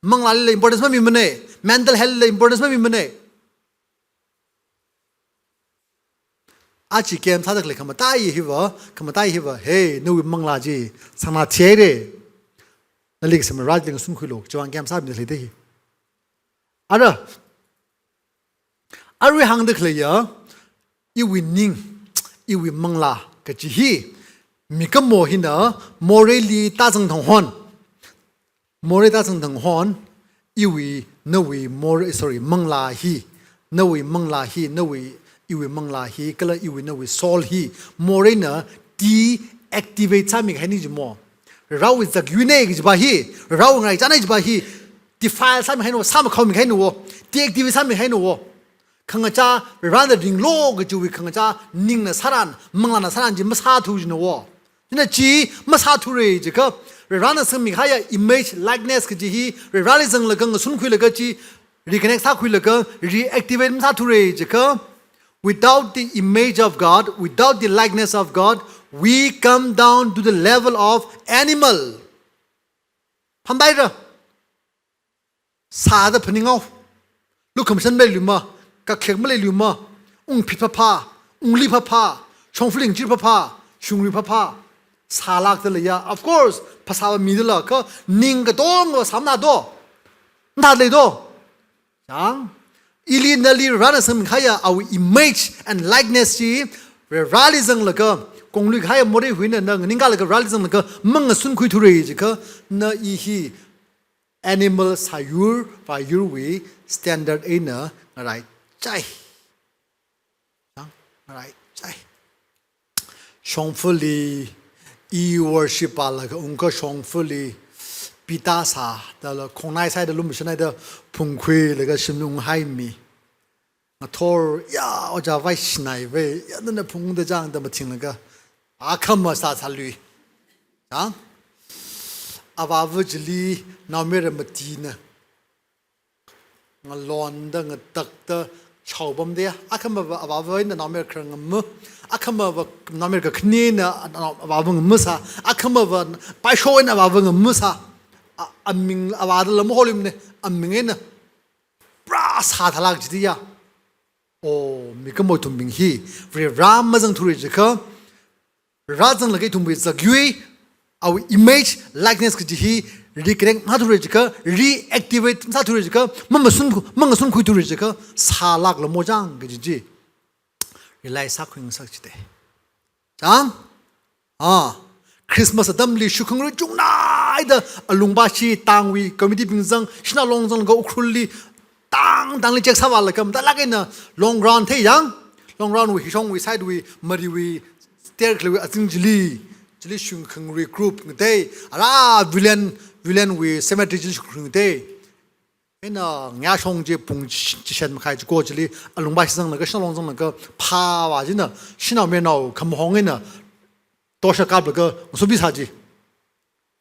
Manglāli importance mamimana. Mental health li importance mamimana. Aja camp sāda khalei khamataiya hiva, khamataiya hiva, hey, nawui manglā chi sāngnathihaira. Nali kasem Vareli ngasunkhuilu, chiwui vang camp sāmida khalei da hi. Ara, arui hāngda khaleiya, iwui ning, iwui manglā kaji hi, mikumo hina moreili tāzang thang hon, morei tāzang thang hon, iwui, nawui, morei, sorry, manglā hi, nawui manglā hi, nawui, iwui manglā hi, kala iwui nawui soul hi, moreina deactivate sāmikahai ni jimo. Varewui zakyuina kajiva hi, Varewui ngaraichāna kajiva hi, defile sāmikahaina, sāmakhaomikahaina, deactivate sāmikahaina. Khangachā Varena ringlu kajiwui khangachā ningna sāran, manglāna sāran chi masāthu jina. China chi masāthura jiakha, Varena sangmikahaiya image likeness kaji hi, Vareli zanglaga ngasunkhuilaga chi, reconnect sākhuilaga, reactivate masāthura jiakha, without the image of God, without the likeness of God, we come down to the level of animal. Phandaira. Sāda phaningao. Lukhamashan maleiluima, kakhayak maleiluima, ungphit phapha, ungli phapha, shongfali ngachir phapha, shungri phapha, sālākda leiya. Of course, phasāva midala kha ning katonga sāmana do. Nthālei do. Chang, ili nali Varena sangmikahaiya awui image and likeness chi, Vareli zanglaga, kongluikahaiya morei huina na nganingkalaga Vareli zanglaga, mangasunkhuithura jiakha, na i hi animal sāyur, vāyurwui standard eina ngaraichai. Chang, ngaraichai. Shongfali, i worship pālaga ungkha shongfali, pita sā, dala khongnai sāda lumashanhaida phungkhuilaga shim unghaimi. Ngathor, ya, ojā vai shinai vai, ya, nana phungda chang da mathinglaga, akhama sā sālui. Chang? Avāva chili, naomayara matina ngalonda, ngatakda, shaopamda ya. Akhamava avāva eina naomayara kharā ngama. Akhamava naomayara kakhanina avāva ngama sā. Akhamava paisho eina avāva ngama sā. A-, aming avāda lam holimne, aming eina. Pura sāthalak jida ya. O, mikumo ithumbing hi, Vare mazangthura jiakha, Vare zanglaga ithumwui zakyui, awui image, likeness kaji hi, reconnect masāthura jiakha, reactivate masāthura jiakha, mamasun, mangasunkhuithura jiakha, sālākla mo chang kaji chi realize sākhuingasak jida. Chang? Ah, Christmas atamli shukhangarui chungnaida alungpashi tangwui committee bing zang, Shanao Long zanglaga Ukhrulli, tang tangli check sāvālaga, mathālāk eina Long Run thei yang, Long Run wui hishongwui side wui, mariwui, stair khaleiwui azing chili, chili shukhangarui group ngatei, ara Villain, Villain wui cemetery chili shukhangarui ngatei. Eina ngayā shong chi pung chi, chishan makhai chiko chili, alungpashi zanglaga, Shanao Long zanglaga, phāva china, shanao mayarnao khamahong eina, torch kaplaga, ngasubi sā chi.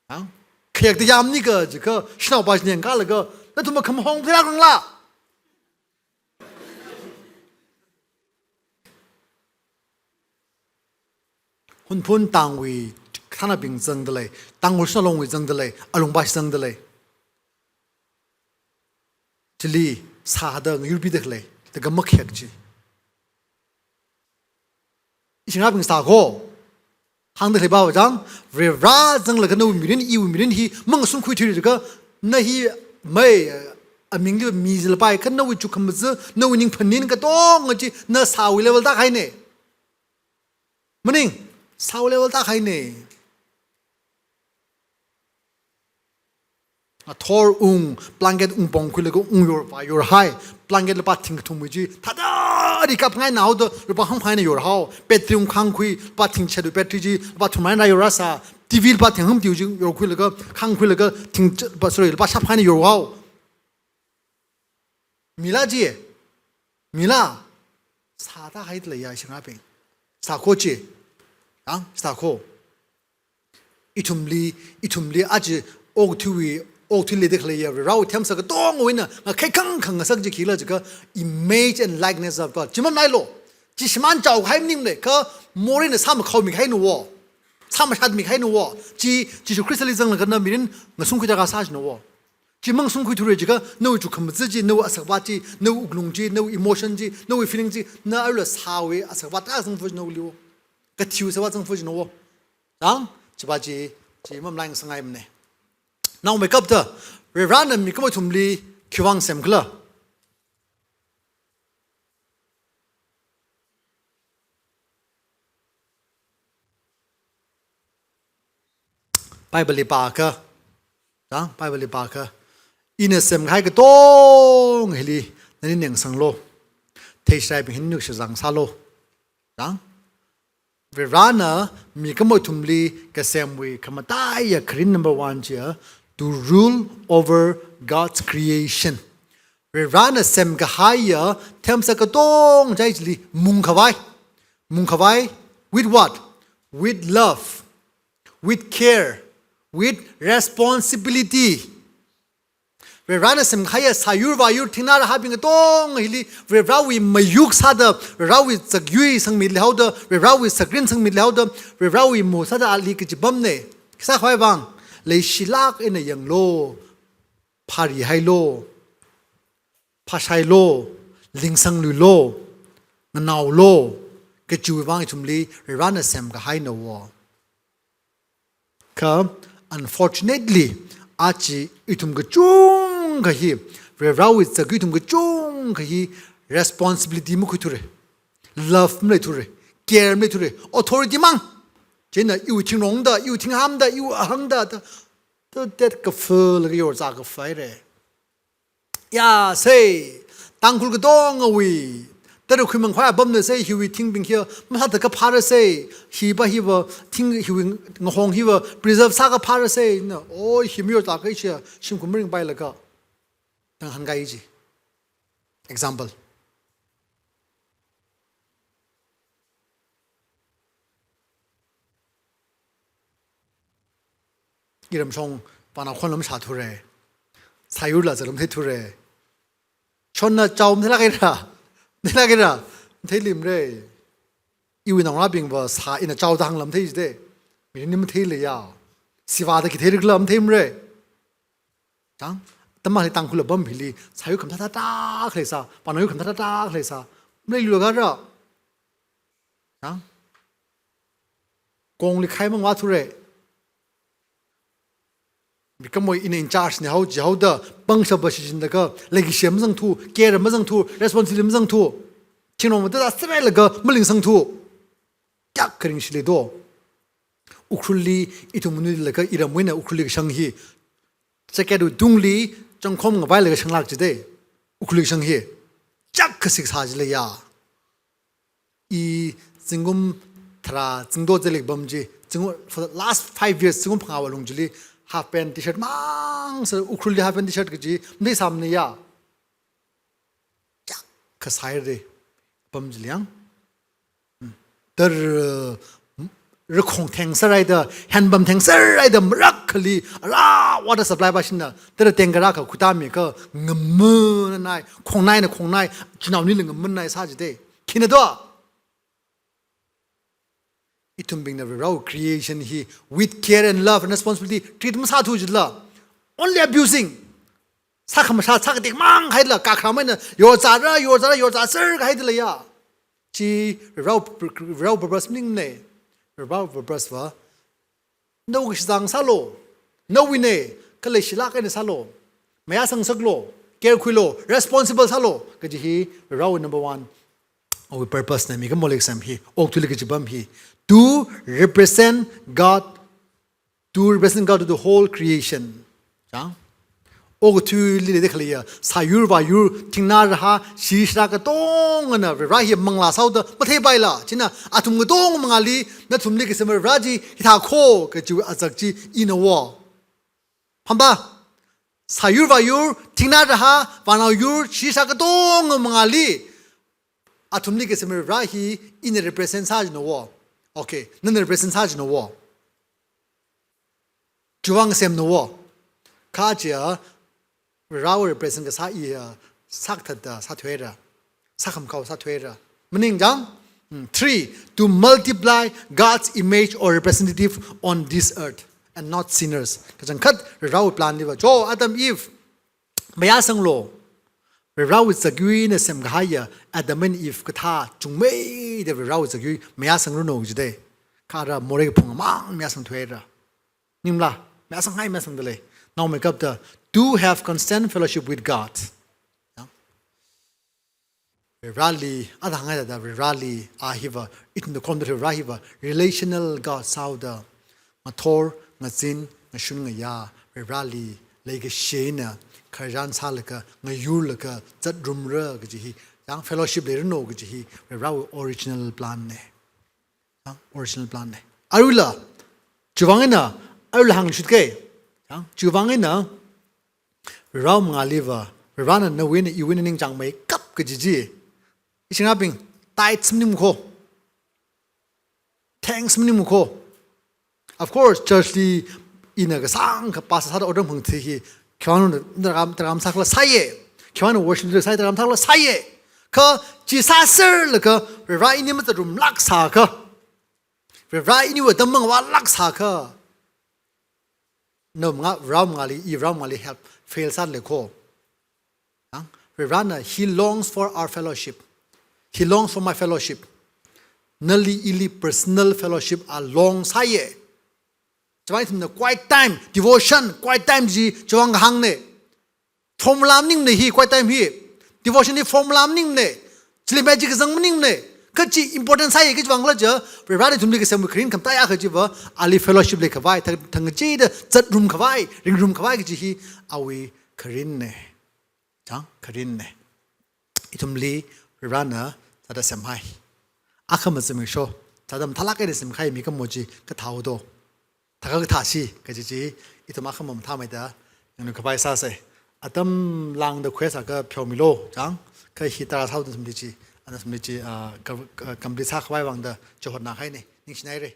Ang? Khayakda yamnika jiakha, shanaopa china yangkalaga, nathumva khamahong philak rangla. Hunphun tangwui, thānabing zangda lei, Tangkhul Shanao Longwui zangda lei, alungpashi zangda lei. Chili sāda ngayurbida khalei, da gam makhayak chi. Ishingrabing sākho, hāngda khalei pava chang, Vare zanglaga nawui mirin, iwui mirin hi, mangasunkhuithuira jiakha, na hi mai, amingli mi zilpai, kha nawui chukkhamaja, nawui ningphaning katonga chi, na sāwui level tākahaina. Maning, sāwui level tākahaina. Ngathor ung, blanket ung pongkhuilaga ung yor vāyorhai, blanket lupā thing kathumwui chi, thāda ri kapngai naoda, lupā hangphai eina yorhao, battery ung khangkhui, lupā thingchatwui battery chi, lupā thumngai eina yorhasā, T V lupā thing hangtiu chi, yorkhuilaga, khangkhuilaga, thing, lupā, sorry, lupā shāphai eina yorhao. Mila chi, mila, sāda haida leiya shingrabing. Sākho chi, ang, sākho. Ithumli, ithumli aja okathuiwui, okathuili da khaleiya, Varewui themsa katongawui eina, ngakhai khangkhang ngasak chi khila jiakha, image and likeness of God. Chimamnailu, Chi shimān chaokahai maningmana, kha moreina sāmakhaomi kahaina wo. Sāmashatmi kahaina wo. Chi, Jishu Khristali zanglaga na mirin ngasungkhui tarākha sāshina wo. Chi mangasungkhuithura jiakha, nawui chukkhamazā chi, nawui asakva chi, nawui wuklung chi, nawui emotion chi, nawui feeling chi, na arui sāwui asakva tarākha zangfashina wo. Kathiwui asakva zangfashina wo. Chang, chiva chi, chi mamalai ngasangngaimana. Naomeikapta, Varivarana mikumo ithumli khiwuivang semkhala? Bible li pākha, chang, Bible li pākha, ina semkahai katonga hili nani ngangsanglu. Theishiraibing hi ningshizang sālu. Chang, Varivarana mikumo ithumli kasemwui khamataiya kharin number one chiya, to rule over God's creation. Varivarana semkahaiya themsak katonga chili mungkhavai. Mungkhavai with what? With love, with care, with responsibility. Varivarana semkahaiya sāyur vāyur thingnā rahābing katonga hili, Varivarawui mayuk sāda, Varivarawui zakyui sangmi leihaoda, Varivarawui sakrin sangmi leihaoda, Varivarawui mo sāda ali kachipamna. Khisākhavai vang, leishilāk eina yanglu, phārihailu, phāshailu, lingsangluilu, nganaolu, kachiwui vang ithumli Varivarana semkahaina wo. Kha, unfortunately, aja ithum kachungkha hi, Varivarawui zakyui ithum kachungkha hi responsibility makhuithura, love maleithura, care maleithura, authority mang. Chieina iwui thingrongda, iwui thinghāmda, iwui ahāngda, da, da, da, kaphalaga yorzā kaphaira. Ya, sei, Tangkhul katongawui tara khuimang khavai apamna sei, hiwui thingbing hiya masāthat kaphāra sei, hiva hiva thing hiwui ngahong hiva preserve sākaphāra sei, na, oi, hi mayorzākahai chiya shimkhur maringpailaga tang hāngkahai chi. Example. Iramshong vānao khon lam shāthura. Sāyurla zalam theithura. Chonna chao matheilāk haira. Matheilāk haira. Matheilimara. Iwui naongarābingva sā ina chaoda hāngla mathei jida. Mirin ni matheila ya. Sivāda khi theirikhala matheimara. Chang, atam akhali Tangkhul apam hili, sāyur khamathā thāthā khalei sā, vānaoyur khamathā thāthā khalei sā, maleilu kara. Chang, kongli khai mangvāthura. Mikumo ina in charge na hao jihaoda, pangshap va shichinlaga, legacy mazangthu, care mazangthu, responsibility mazangthu. Thingrong mada sāsālailaga, malingsangthu. Kayākha ringshili do. Ukhrulli ithum manuilaga iramwui eina Ukhrulli kashang hi. Jacketwui tungli changkhom ngavailaga shanglāk jida. Ukhrulli kashang hi. Kayākha siksā jila ya. I zingkum tharā, zingdo zalik pam chi, zingkum, for the last five years, zingkum phangāwui lung chili, half pant, T-shirt mang sā, Ukhrulli half pant, T-shirt kaji, matheisāmana ya. Kayākha sāhaira, apam chili yang. Tara, rakhong thengserhaida, handpump thengserhaida, marakhali, ara water supply vāshina, tara tanker akha khutamikha, ngammanai, khongnaina khongnai, chinaonila ngammanai sā jida. Khina do? Ithumbingna Varewui creation hi with care and love and responsibility treat masāthu jila. Only abusing. Sākhamasha sākatik mang haila kakharam eina yorzāra, yorzāra, yorzāser kahaidala ya. Chi Varewui, Varewui purpose maningmana. Varewui purpose va. Nawui kashizang sālu. Nawuina, kha leishilāk eina sālu. Mayāsang saklu. Care khuilu. Responsible sālu. Kaji hi Varewui number one. Awui purpose na mikumoli kasem hi. Okathuili kachipam hi. To represent God, to represent God to the whole creation. Chang? Okathuili leida khaleiya, sāyur vāyur, thingnā rahā, shishara katongana, Vare hi manglā sāhaoda, matheipaila, china, athum katong mangāli, nathumli kasem Vare chi, hithā kho, kachi azak chi, ina wo. Phampa, sāyur vāyur, thingnā rahā, vānaoyur, shishara katong mangāli, athumli kasem Vare hi, ina represent sā jina wo. Okay, nana represent sā jina wo. Chiwui vang semna wo. Kha chiya, Varewui represent kasā iya, sākathatda sāthuira. Sākhamakhao sāthuira. Maning chang, Hmm, three, to multiply God's image or representative on this earth and not sinners. Kachangkhat Varewui plan liva. Cho, Adam, Eve, mayāsanglu. Varewui zakyuina semkahaiya Adam and Eve kathā chungmeida Varewui zakyu mayāsangranu jide. Kha ara morei kaphung amang mayāsangthuira. Ningla, mayāsanghai mayāsangdalei. Naomeikapta, to have constant fellowship with God. Ya. Vareli, athang haida Vareli, a hiva, ithumda khomda Vare hiva, relational God sāhaoda, ngathor, ngazin, ngashun ngayā, Vareli, leikashina, khararchan sālaga, ngayurlaga, zatrumra kaji hi, yang fellowship leiranu kaji hi, Varewui original plan ne. Yang original plan ne. Aruila, chiwuivang eina, aruila hāngshit ke. Yang chiwuivang eina, Varewui mangāliva, Varena nawui eina iwui eina ningchāngmeikap kaji chi. Ishingabing, tithes maningmako. Thanks maningmako. Of course, church li ina kasāngkha pastor sāda otram hangthi hi, khiwuivang eina tarākha, tarākha sākhala sāye. Khiwuivang eina worship leader sāi tarākha sākhala sāye. Kha chi sāserlaga, Vare ini mazatrumlāk sākha. Vare iniwui atam mangavālāk sākha. No mangā, Varewui mangāli, i Varewui mangāli help fail sālei ko. Yang, Varena, He longs for our fellowship. He longs for my fellowship. Nali ili personal fellowship a long sāye. Chiwuivang ithumna quiet time, devotion, quiet time chi chiwuivang kahāng ne. Formula maningmane hi, quiet time hi. Devotion hi formula maningne. Chili magic kazang maningne. Kha chi important sāye kajiwuivang khala jiakha, Varena ithumli kasemwui kharing khamataiya kajiva, ali fellowship leikhavai, thang, thangkachida zatrum khavai, ringrum khavai kaji hi awui kharinne. Chang, kharinne. Ithumli Varena thāda semhai. Akhama zimiksho, thāda mathālāk eina semkahai mikumo chi kathāhaodo. Thākha kathāsi, kaji chi, ithum akhama mathāmeida, yanglu khavai sāse. Atam lāngda khuisākha pheomilo, chang, kha hi tarā sāhaoda nathumli chi, nathumli chi, ah, ka, ka, complete sākhavai vangda, chihotnāhaine, ningshinaire.